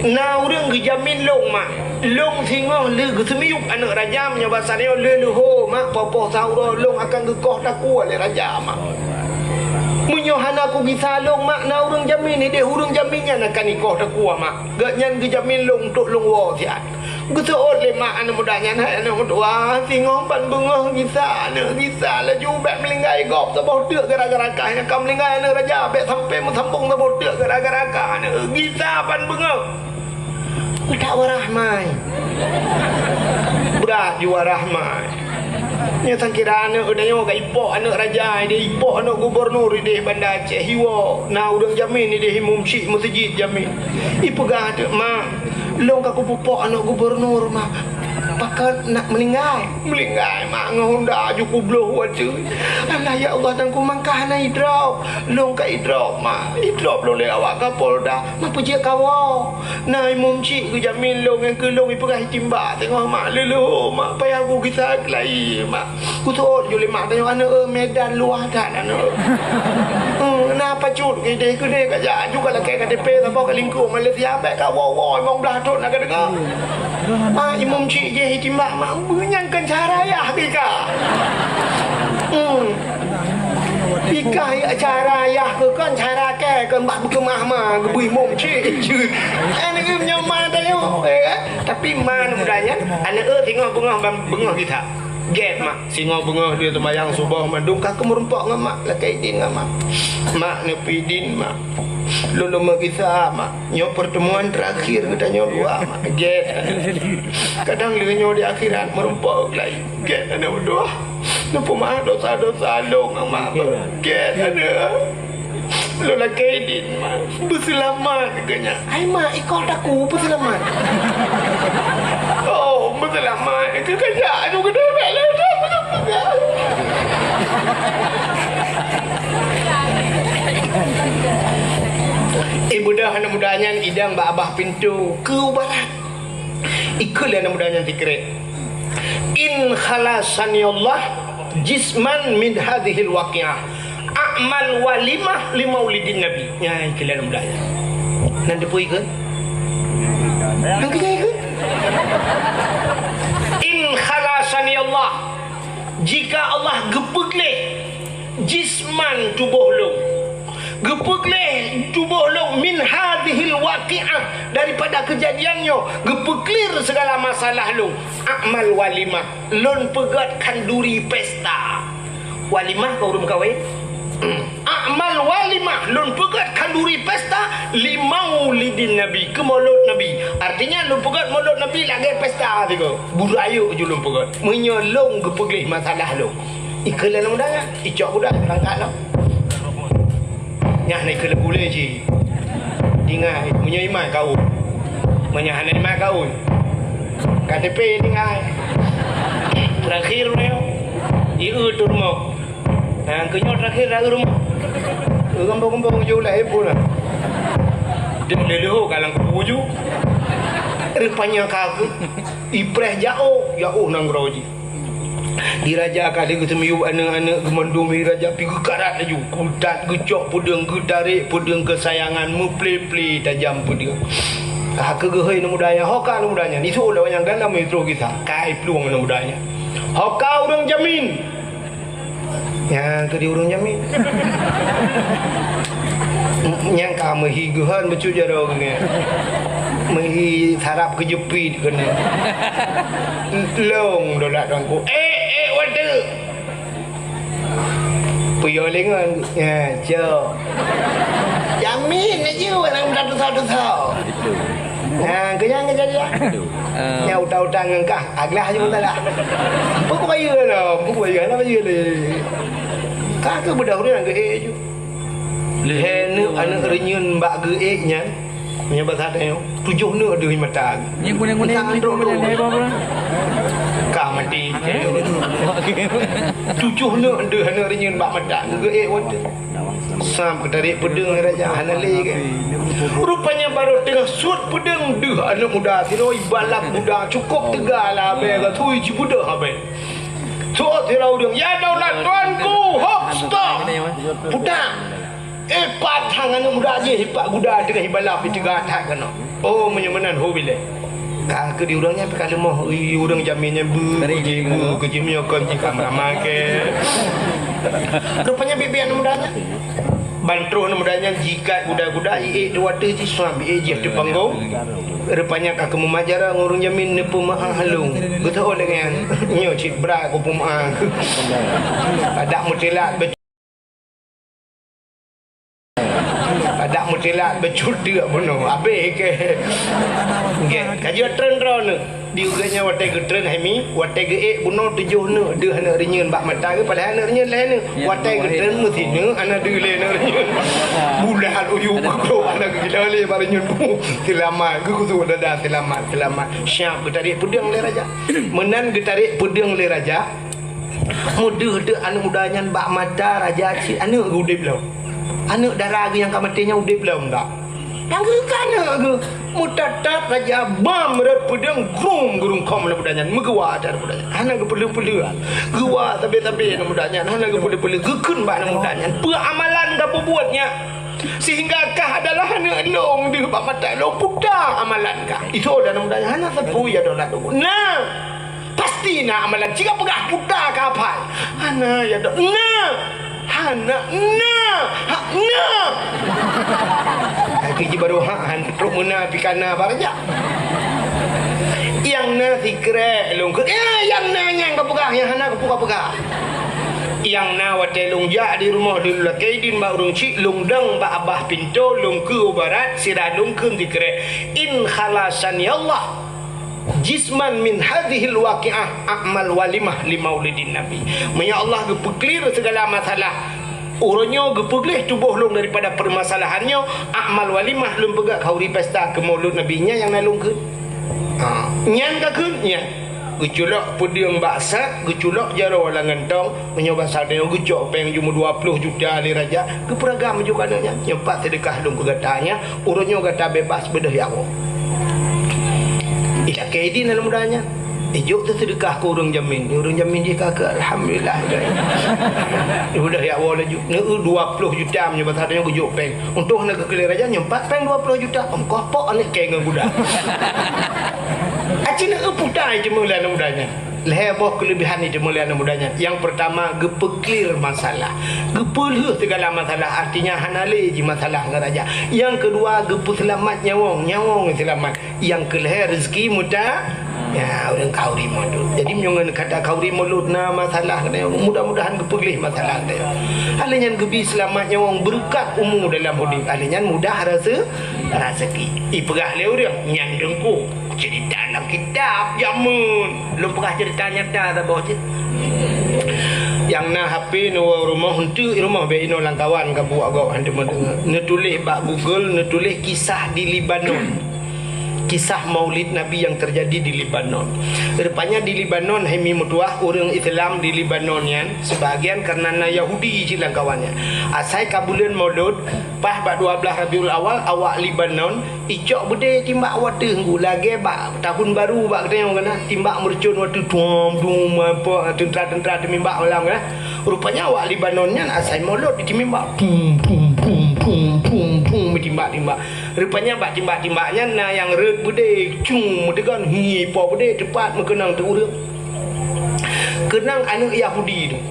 "Na ureuëng geujamin lôn mak. Lôn singoh lheueh geuseumiyueb aneuk raja, meunyoe basa nyoe lheueh leuho mak, poh-poh sahur lôn akan geukoh takue lé raja mak." "Meunyoe hana kugisa lôn mak, na ureuëng jamin, ideh ureuëng jamin nyan akan ikoh takue mak. Gobnyan geujamin lôn untuk lôn woe siat." Geuseuôt lé mak aneuk muda nyan, "Hai aneuk meutuah, singoh ban beungoh gisa aneuk gisa, laju bék meuninggai gob saboh teuk gara-gara kah nyang ka meuninggai aneuk raja, bék sampoe meusambong saboh teuk gara-gara kah aneuk gisa ban beungoh." Meudak warah mai. Brat ju warah mai. Nyoe sang kira aneuk geutanyoe ka ipok aneuk raja, ideh ipok aneuk gubunur ideh Banda Aceh, iwoe na ureuëng jamin, ideh imum syik meuseujid jamin. Ipeugah teuk, "Mak, lôn ka kupeupok aneuk gubunur mak. Pakon nak meuninggai?" "Meuninggai mak, ngon honda ju kubloh watée." "Alah ya Allah, dan ku mangkah hana idrop." "Lôn ka idrop mak. Idrop lôn lé awak Kapolda." "Mak peue jeuet kawoe?" "Na imum syik geujamin lôn, nyang keu lôn ipeugah itimbak teungoh mak, lheueh leuho mak, payah kugisa keulayi mak." Geuseuôt ju lé mak tanyoe, "Aneuk, Medan luwah that aneuk." "Hmm, na pacut ideh keudeh ka jak, ju ka lakée K T P saboh ka lingkuek Malaysia, bék ka woe-woe limong blaih thon na ka deungoe." "Ah, imum syik jih itimbak mak, beunyan kan cara yah keu ika." Hmm. Ika cara yah keu kan cara kée keu bak beukeumah ma geubri mum cit cit. Aneuk nyoe ma tanyoe, eh, tapi ma muda nyan, aneuk eu singoh beungoh ban beungoh gisa. Gét mak, singoh beungoh dia teumayang suboh mandum ka keu meurumpok ngon mak, lakée idin ngon mak. Mak neupidin mak. Lôn lôn meugisa mak. Nyoe pertemuan terakhir geutanyoe dua mak. Gét. Kadang lheueh nyoe di akhirat meurumpok lagi. Gét aneuk dua. Neupeumaah dosa-dosa lôn ngon mak. Gét aneuk. Lôn lakée idin mak. Beuseulamat keu nyan. Hai mak, ikoh taku beuseulamat. Oh, beuseulamat. Keu kajak aju geude bék lé. Ibudah aneuk muda nyan idang bak babah pintoe keu barat. Ikheun lé aneuk muda nyan sikrek. "In khalasani Allah jisman min hadzihil waqi'ah, a'mal walimah li maulidin Nabi." Nyan ikheun lé aneuk muda nyan. Nan teupeue ikheun? Nan keu nyan ikheun? "In khalasani Allah, jika Allah geupeugleh jisman tuboh lôn, geupeugleh tuboh lôn min hadzihil waqi'ah, daripada keujadian nyoe, geupeuklir segala masalah lôn, a'mal walimah, lôn peugét khanduri pesta." Walimah keu ureuëng meukawen. "A'mal walimah, lôn peugét khanduri pesta, li maulidin Nabi, keu molod Nabi." Artinya lôn peugét molod Nabi lagée pesta sigoe. Beurayeuk ju lôn peugét. Meunyoe lôn geupeugleh masalah lôn. Ikheun lé aneuk muda nyan, icok budak beurangkat lom. Nyan ikheun lé gulée jih. Tinggai, meunyoe iman kaun. Meunyoe hana iman kaun. K T P tinggai. Terakhir nyoe, ieu tu rumoh. Nah, keu nyoe terakhir dah rumoh. Geumbong-geumbong ju ulée pun lah. Dek lé leuho ka lam kubu ju. Rupanya ka keu ipreh jaoh, jaoh nanggroe jih. Di raja ka lheueh geuseumiyueb aneuk-aneuk geumandum di raja pi geukarat laju. Geudat geucok peudeueng, geutarek peudeueng keusayangan, meuple-ple tajam peudeueng. Ka keu geuhôi aneuk muda nyan, ho ka aneuk muda nyan, iseuôt lé awak nyan dalam metro gisa. Ka iplueng aneuk muda nyan. Ho ka ureuëng jamin. Nyang keu di ureuëng jamé. Nyang ka meuhi geuhon bacut jaroe keunoe. Meuhi sarap keujeupit keunoe. Long dolat Tuanku. Eh, eh, waduh. Peuyôh lé ngon. Ya, cok. Jamé na jeuet ureuëng meututoe-tutoe. Ha, keu nyang kejadian. Nyang utang-utang ngon kah. Aglah je masalah. Buku bayeue lah, buku bayeue lah bayeue lé. Ka keu beudoh ureuëng geuék ju. Lhèe neuk aneuk reunyeun bak geuék nyan. Meunyoe basa tanyoe, tujoh neuk deuh mata. Nyang kuning-kuning. Entah androe dulu. Ka mati. Tujoh neuk deuh aneuk reunyeun bak mata geuék watèe. Sam keutarék peudeueng lé raja hana lé kan. Rupanya barô teungoh suet peudeueng deuh aneuk muda sidroe ibalap muda cukôp teuga lah abée ka tui jibeudôh abée. Suet sidroe ureuëng, "Ya daulat tuanku, hop, stop!" Puta. Eh, pat hang aneuk muda jih ipak guda teungoh ibalap di teuga that keunoe. Oh, meunyoe meunan ho bilée. Ka keu di ureuëng nyan pih ka leumoh, ui, ureuëng jamé nyan beu, keuji beu, keuji meunyoe kon jih ka meuramai keu. Rupanya biet-biet aneuk muda nyan. Ban troh aneuk muda nyan jiikat guda-guda, iék di watèe jih, suab iék jih di panggong. Rupanya ka keumumat jaroe ngon ureuëng jamé neupeumeu'ah lôn. Beutôi lagée nyan. Nyoe cit brat kupeumeu'ah. Adak meutelat be- Adak meutelat bacut teuk bunoe, abéh keu. Nggeh, ka jeuet treun droeneuh. Di ureuëng nyan watèe geutreun hai mi, watèe geuék bunoe tujoh neuk deuh aneuk reunyeun bak mata geuh, padahai aneuk reunyeun lhèe neuk. Ya, watèe geutreun meusineuk hana deuh lé aneuk reunyeun. Bulat uyuek keukrok hana geugila lé bak reunyeun bu. Seulamat, geukusok dada seulamat, seulamat. Siap geutarék peudeueng lé raja. Meunan geutarék peudeueng lé raja. Meudeuh teuk aneuk muda nyan bak mata raja cit aneuk geuh udeb lom. Aneuk dara geuh nyang ka maté nyan udeb lom dak. Nyang geuh ka aneuk geuh. Meutat-tat raja bam rot peudeueng grum geurungkông aneuk muda nyan meugeuwa that aneuk muda nyan. Hana geupeuleueh-peuleueh. Geuwa sabe-sabe aneuk muda nyan hana geupeuleueh-peuleueh. Geukheun bak aneuk muda nyan, "Peue amalan ka peubuet nyan? Sehingga kah adalah aneuk lôn deuh bak mata lôn, peue amalan kah?" Itu dan aneuk muda nyan hana sapeue ya dolat. Nah, Pasti na amalan. Cit ka peugah buta ka hafal. Hana ya dok. Na. Hana. Na. Hak na. Lagi ji baru hak han trok meuna pih kana barajak. Yang na sikrek lôn keu. Ya, yang na nyang ka peugah, yang hana ka peugah. Yang na watèe lôn jak di rumoh di lakèe idin bak ureueng chik, lôn dong bak abah pintoe, lôn keu barat, sira lôn kheun sikrek. In khalasani Allah. Jisman min hadzihil waqi'ah a'mal walimah li maulidin nabi. Meunyoe Allah geupeuklir segala masalah, uroe nyoe geupeugléh tuboh lôn daripada permasalahan nyoe, a'mal walimah lôn peugah khauri pesta keu maulud nabi nyan nyang na lôn kheun. Ha, nyan ka kheun nyan. Geuculok peudeueng bak sat, geuculok jaroe lam gantong, Meunyoe basa tanyoe geucok péng jumeuh dua ploh juta lé raja, geupeuragam ju keu aneuk nyan. Nyoe pat seudeukah lôn keu gata nyan, uroe nyoe gata bebas beudôh jak woe. Ilakée idin aneuk muda nyan. Ijok teuseudeukah keu ureueng jamin. Ureueng jamin jih ka keu alhamdulillah. Beudôh jak woe laju. Neu dua ploh juta meunyoe basa tanyoe geujok péng. Untông hana geukeu lé raja nyoe pat péng dua ploh juta. Ongkoh pok aneuk kée ngon guda. Aci neu putai cuma lé aneuk muda nyan. Lhée boh keuleubihan nyang teumeulian muda nyan. Nyang peurtama, geupeuklir masalah. Geupeulheueh sigala masalah, artinya hana lé jimasalah ngon raja. Nyang keudua, geupeuseulamat nyawöng, nyawöng seulamat. Nyang keulhée, reuzeki meuta-, ya, ureueng khauri mulod. Jadi, meunyoe ngon kata khauri mulod na masalah, mudah-mudahan geupeulheueh masalah. Ahli nyan geubi seulamat nyawöng, beureukat umu dalam udeb. Ahli nyan mudah rase-, raseuki. Ipeugah lé ureueng, nyan deungku. Cerita lam kitab jameun. Lôn peugah cerita nyata saboh cit. Nyang na H P neuwoe rumoh, eunteuk rumoh bèk inoe lam kawan ka buet gob han teuma deungoe. Neutuléh bak Google, neutuléh kisah di Lebanon. Kisah Maulid Nabi yang terjadi di Lebanon. Rupanya di Lebanon, hai mi meutuah, ureueng Islam di Lebanon nyan sebahagian karena na Yahudi cit lam kawan nyan. Asai ka buleuen Maulud, paih bak dua blaih Rabiul Awal, awak Lebanon Icok beudé timbak watèe ngon lagèe bak tahun baru bak geutanyoe kan, timbak meureucon watèe tuam, tuam, apa, teuntara-teuntara teumimbak malam kan. Rupanya awak Lebanon nyan asai mulod jiteumimbak. Pum, pum, pum, pum, pum, pum, timbak-timbak. Rupanya bak timbak-timbak nyan na nyang rhot beudé, cung, meuteugon, hi, po beudé, teupat meukeunong teu ureueng. Keunong aneuk Yahudi tu.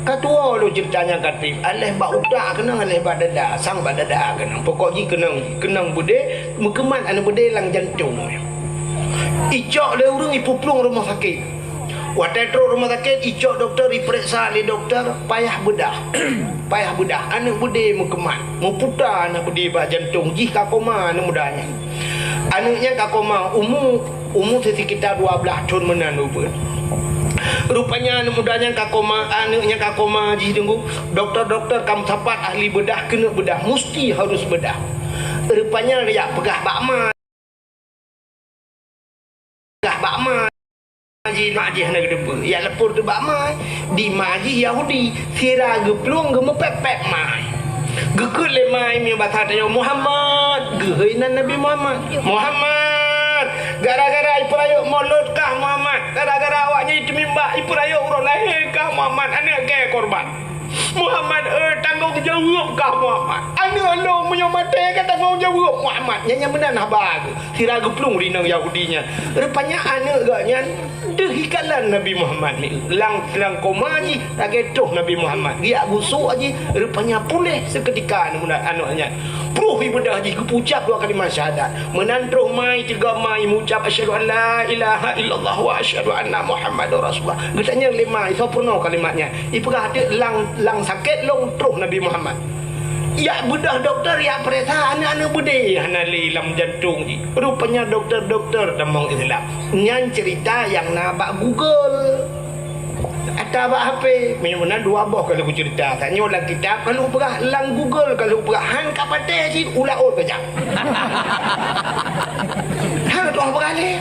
Ka tuwo lôn ceurita nyan ka trép, aléh bak utak keunong, aléh bak dada, sang bak dada keunong. Pokok jih keunong, keunong beudé, meukeumat aneuk beudé lam jantong. Icok lé ureuëng, ipeuplueng rumoh sakét. Watée trok rumoh sakét, icok dokto, ipeuriksa lé dokto, payah beudah. Payah beudah, aneuk beudé meukeumat, meuputa aneuk beudé bak jantong, jih ka koma aneuk muda nyan. Aneuk nyan ka koma, umu, umu sekitar dua belas thon meunan ubeut. Rupanya aneuk muda nyan ka koma, aneuk nyan ka koma jih, teungku. Dokto-dokto ka meusapat ahli beudah, keuneuk beudah, musti harus beudah. Rupanya yak peugah bak ma, peugah bak ma jih, mak jih hana geuteupeue. Yak lapor teuh bak ma, di ma jih Yahudi, sira geuplueng, geumeupék-pék ma. Geukheun lé ma, meunyoe basa tanyoe, "Muhammad!" Geuhôi nan Nabi Muhammad. "Muhammad! Gara-gara ipeurayeuk molot kah, Muhammad? Gara-gara awaknyan iteumimba, ipeurayeuk uroe lahé kah, Muhammad? Aneuk kèe korban. Muhammad, eh, tanggong jaweueb kah, Muhammad? Aneuk lôn meunyoe maté ka tanggong jaweueb, Muhammad." Nyan nyang meunan haba geuh. Sira geuplueng rinong Yahudi nyan. Rupanya aneuk geuh nyan deuh ikalon Nabi Muhammad mieu. Lam, lam koma jih, lagée troh Nabi Muhammad. Geujak gusok jih, rupanya puléh seukeutika aneuk, aneuk nyan. Pruh ibeudah jih, geupeucab dua kalimat syahadat. Meunan troh ma, iteuga ma, imeucab, "Asyhadu an la ilaha illallah wa asyhadu anna Muhammadar Rasulullah." Geutanyong lé ma, isoe peurunoe kalimat nyan. Ipeugah teuk, "Lam, lam sakét lôn troh Nabi Muhammad." Yak beudah dokto, yak peuriksa, aneuk-aneuk beudé hana lé lam jantong jih. Rupanya dokto-dokto tamong Islam. Nyan ceurita nyang na bak Google. Ata bak H P. Meunyoe meunan dua boh ka lheueh kuceurita. Tanyoe lam kitab ka lheueh peugah, lam Google ka lheueh peugah, han ka patéh cit, ulat ôt ka jak. Han ka tuah peugah lé.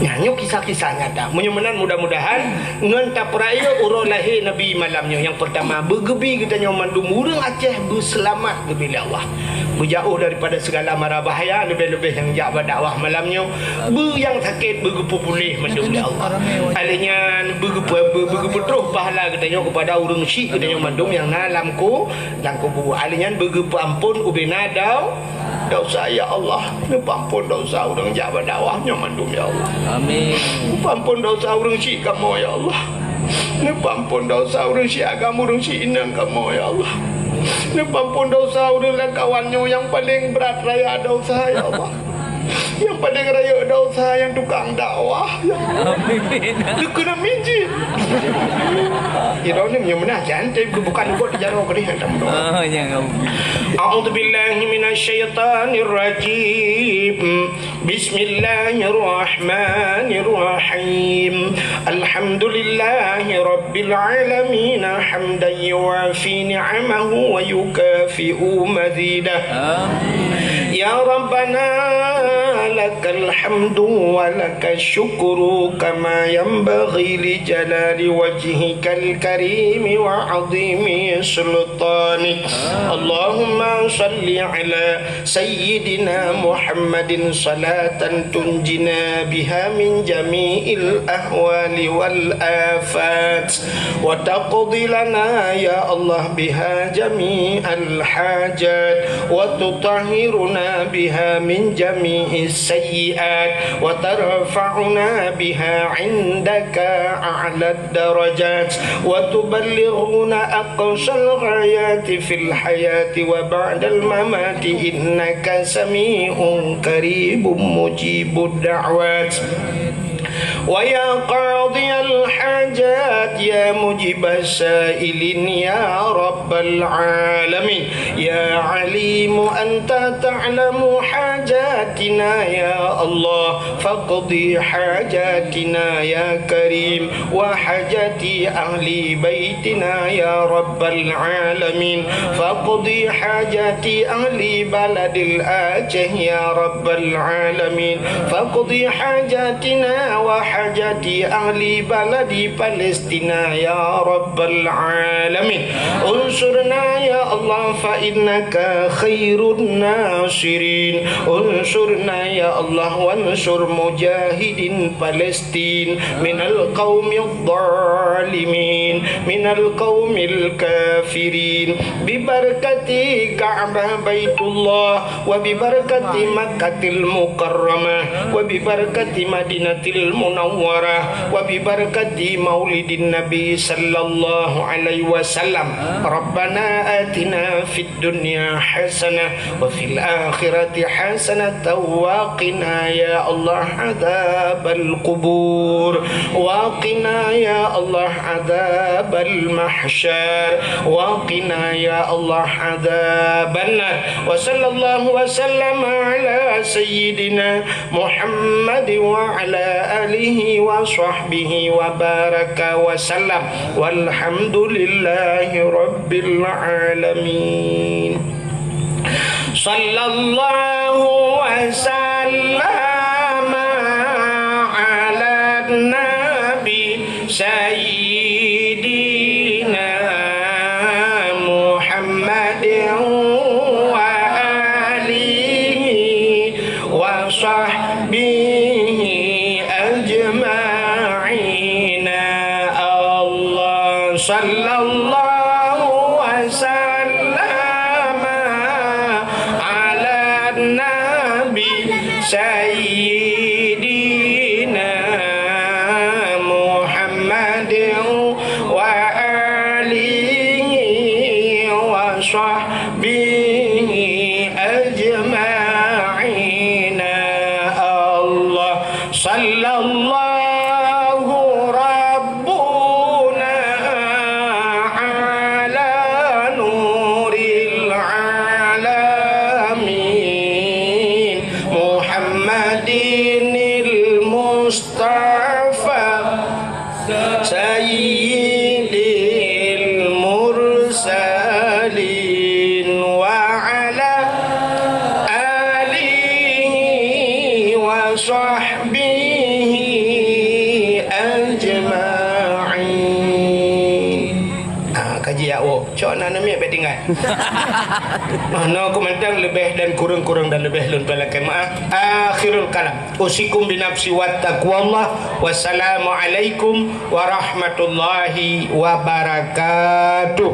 Nyan nyoe kisah-kisah nyata. Meunyoe meunan, mudah-mudahan ngon tapeurayeuk uroe lahé Nabi malam nyoe. Nyang peurtama, beugeubi geutanyoe mandum ureuëng Aceh beuseulamat geubri lé Allah. Beujauh daripada segala mara bahaya, leubeh-leubeh nyang jak bak dakwah malam nyoe. Beu nyang sakét beugeupeupuléh mandum lé Allah. Alèh nyan beugeupe-, beu-, beugeupeutroh pahala geutanyoe keupada ureuëng syik geutanyoe mandum nyang na lam ku-, lam kubu. Alèh nyan beugeupeuamphon ubena dau-, Desya, ya Allah, neupeuamphon desya ureuëng jak bak dakwah nyoe mandum, ya Allah. Amin. Neupeuamphon desya ureuëng syik kamoe, ya Allah. Neupeuamphon desya ureuëng syik agam, ureuëng syik inong kamoe, ya Allah. Neupeuamphon desya ureuëng lam kawan nyoe nyang paleng brat raya desya, ya Allah. Nyang paleng rayeuk desya, nyang tukang dakwah, ya Allah. Amin. Deukeue na mijit. Kira ni meunyoe meunan, jantai bukan buat jaroe keudeh hantam doa. Oh, ya Allah. أعوذ بالله من الشيطان الرجيم. بسم الله الرحمن الرحيم. الحمد لله رب العالمين، حمدا يوافي نعمه ويكافئ مزيده. آمين. يا ربنا، لك الحمد ولك الشكر كما ينبغي لجلال وجهك الكريم وعظيم سلطانك. اللهم صل على سيدنا محمد صلاة تنجينا بها من جميع الأهوال والآفات، وتقضي لنا يا الله بها جميع الحاجات، وتطهرنا بها من جميع السيئات، وترفعنا بها عندك أعلى الدرجات، وتبلغنا أقصى الغايات في الحياة وبعد الممات، إنك سميع قريب مجيب الدعوات. ويا قاضي الحاجات، يا مجيب السائلين، يا رب العالمين، يا عليم أنت تعلم حاجاتنا يا الله، فاقض حاجاتنا يا كريم، وحاجات أهل بيتنا يا رب العالمين، فاقض حاجات أهل بلد الآجه يا رب العالمين، فاقض حاجاتنا وحاجات أهل بلد فلسطين يا رب العالمين. انصرنا يا الله فإنك خير الناصرين. انصرنا يا الله وانصر مجاهدين فلسطين من القوم الظالمين. من القوم الكافرين، ببركة كعبة بيت الله، وببركة مكة المكرمة، وببركة مدينة المنورة، وببركة مولد النبي صلى الله عليه وسلم. ربنا آتنا في الدنيا حسنة وفي الآخرة حسنة وقنا يا الله عذاب القبور، وقنا يا الله عذاب المحشر، وقنا يا الله عذاب النار. وصلى الله وسلم على سيدنا محمد وعلى آله وصحبه وبارك وسلم. والحمد لله رب العالمين. صلى الله وسلم على النبي سيدنا محمد وآله وصحبه أجمعين. الله صلى الله وسلم على النبي سيدنا محمد وآله وصحبه أجمعين. الله صلى الله ربنا على نور العالمين محمد المصطفى سيد المرسلين وعلى آله وصحبه أجمعين. Ah, kaji ya, oh, cok na namiet bek tinggai. Ah, no, ku mantong leubeh dan kureueng, kureueng dan leubeh lôn lakèe meu'ah. Akhirul kalam. Usikum binafsi wa taqwallah. Wassalamualaikum warahmatullahi wabarakatuh.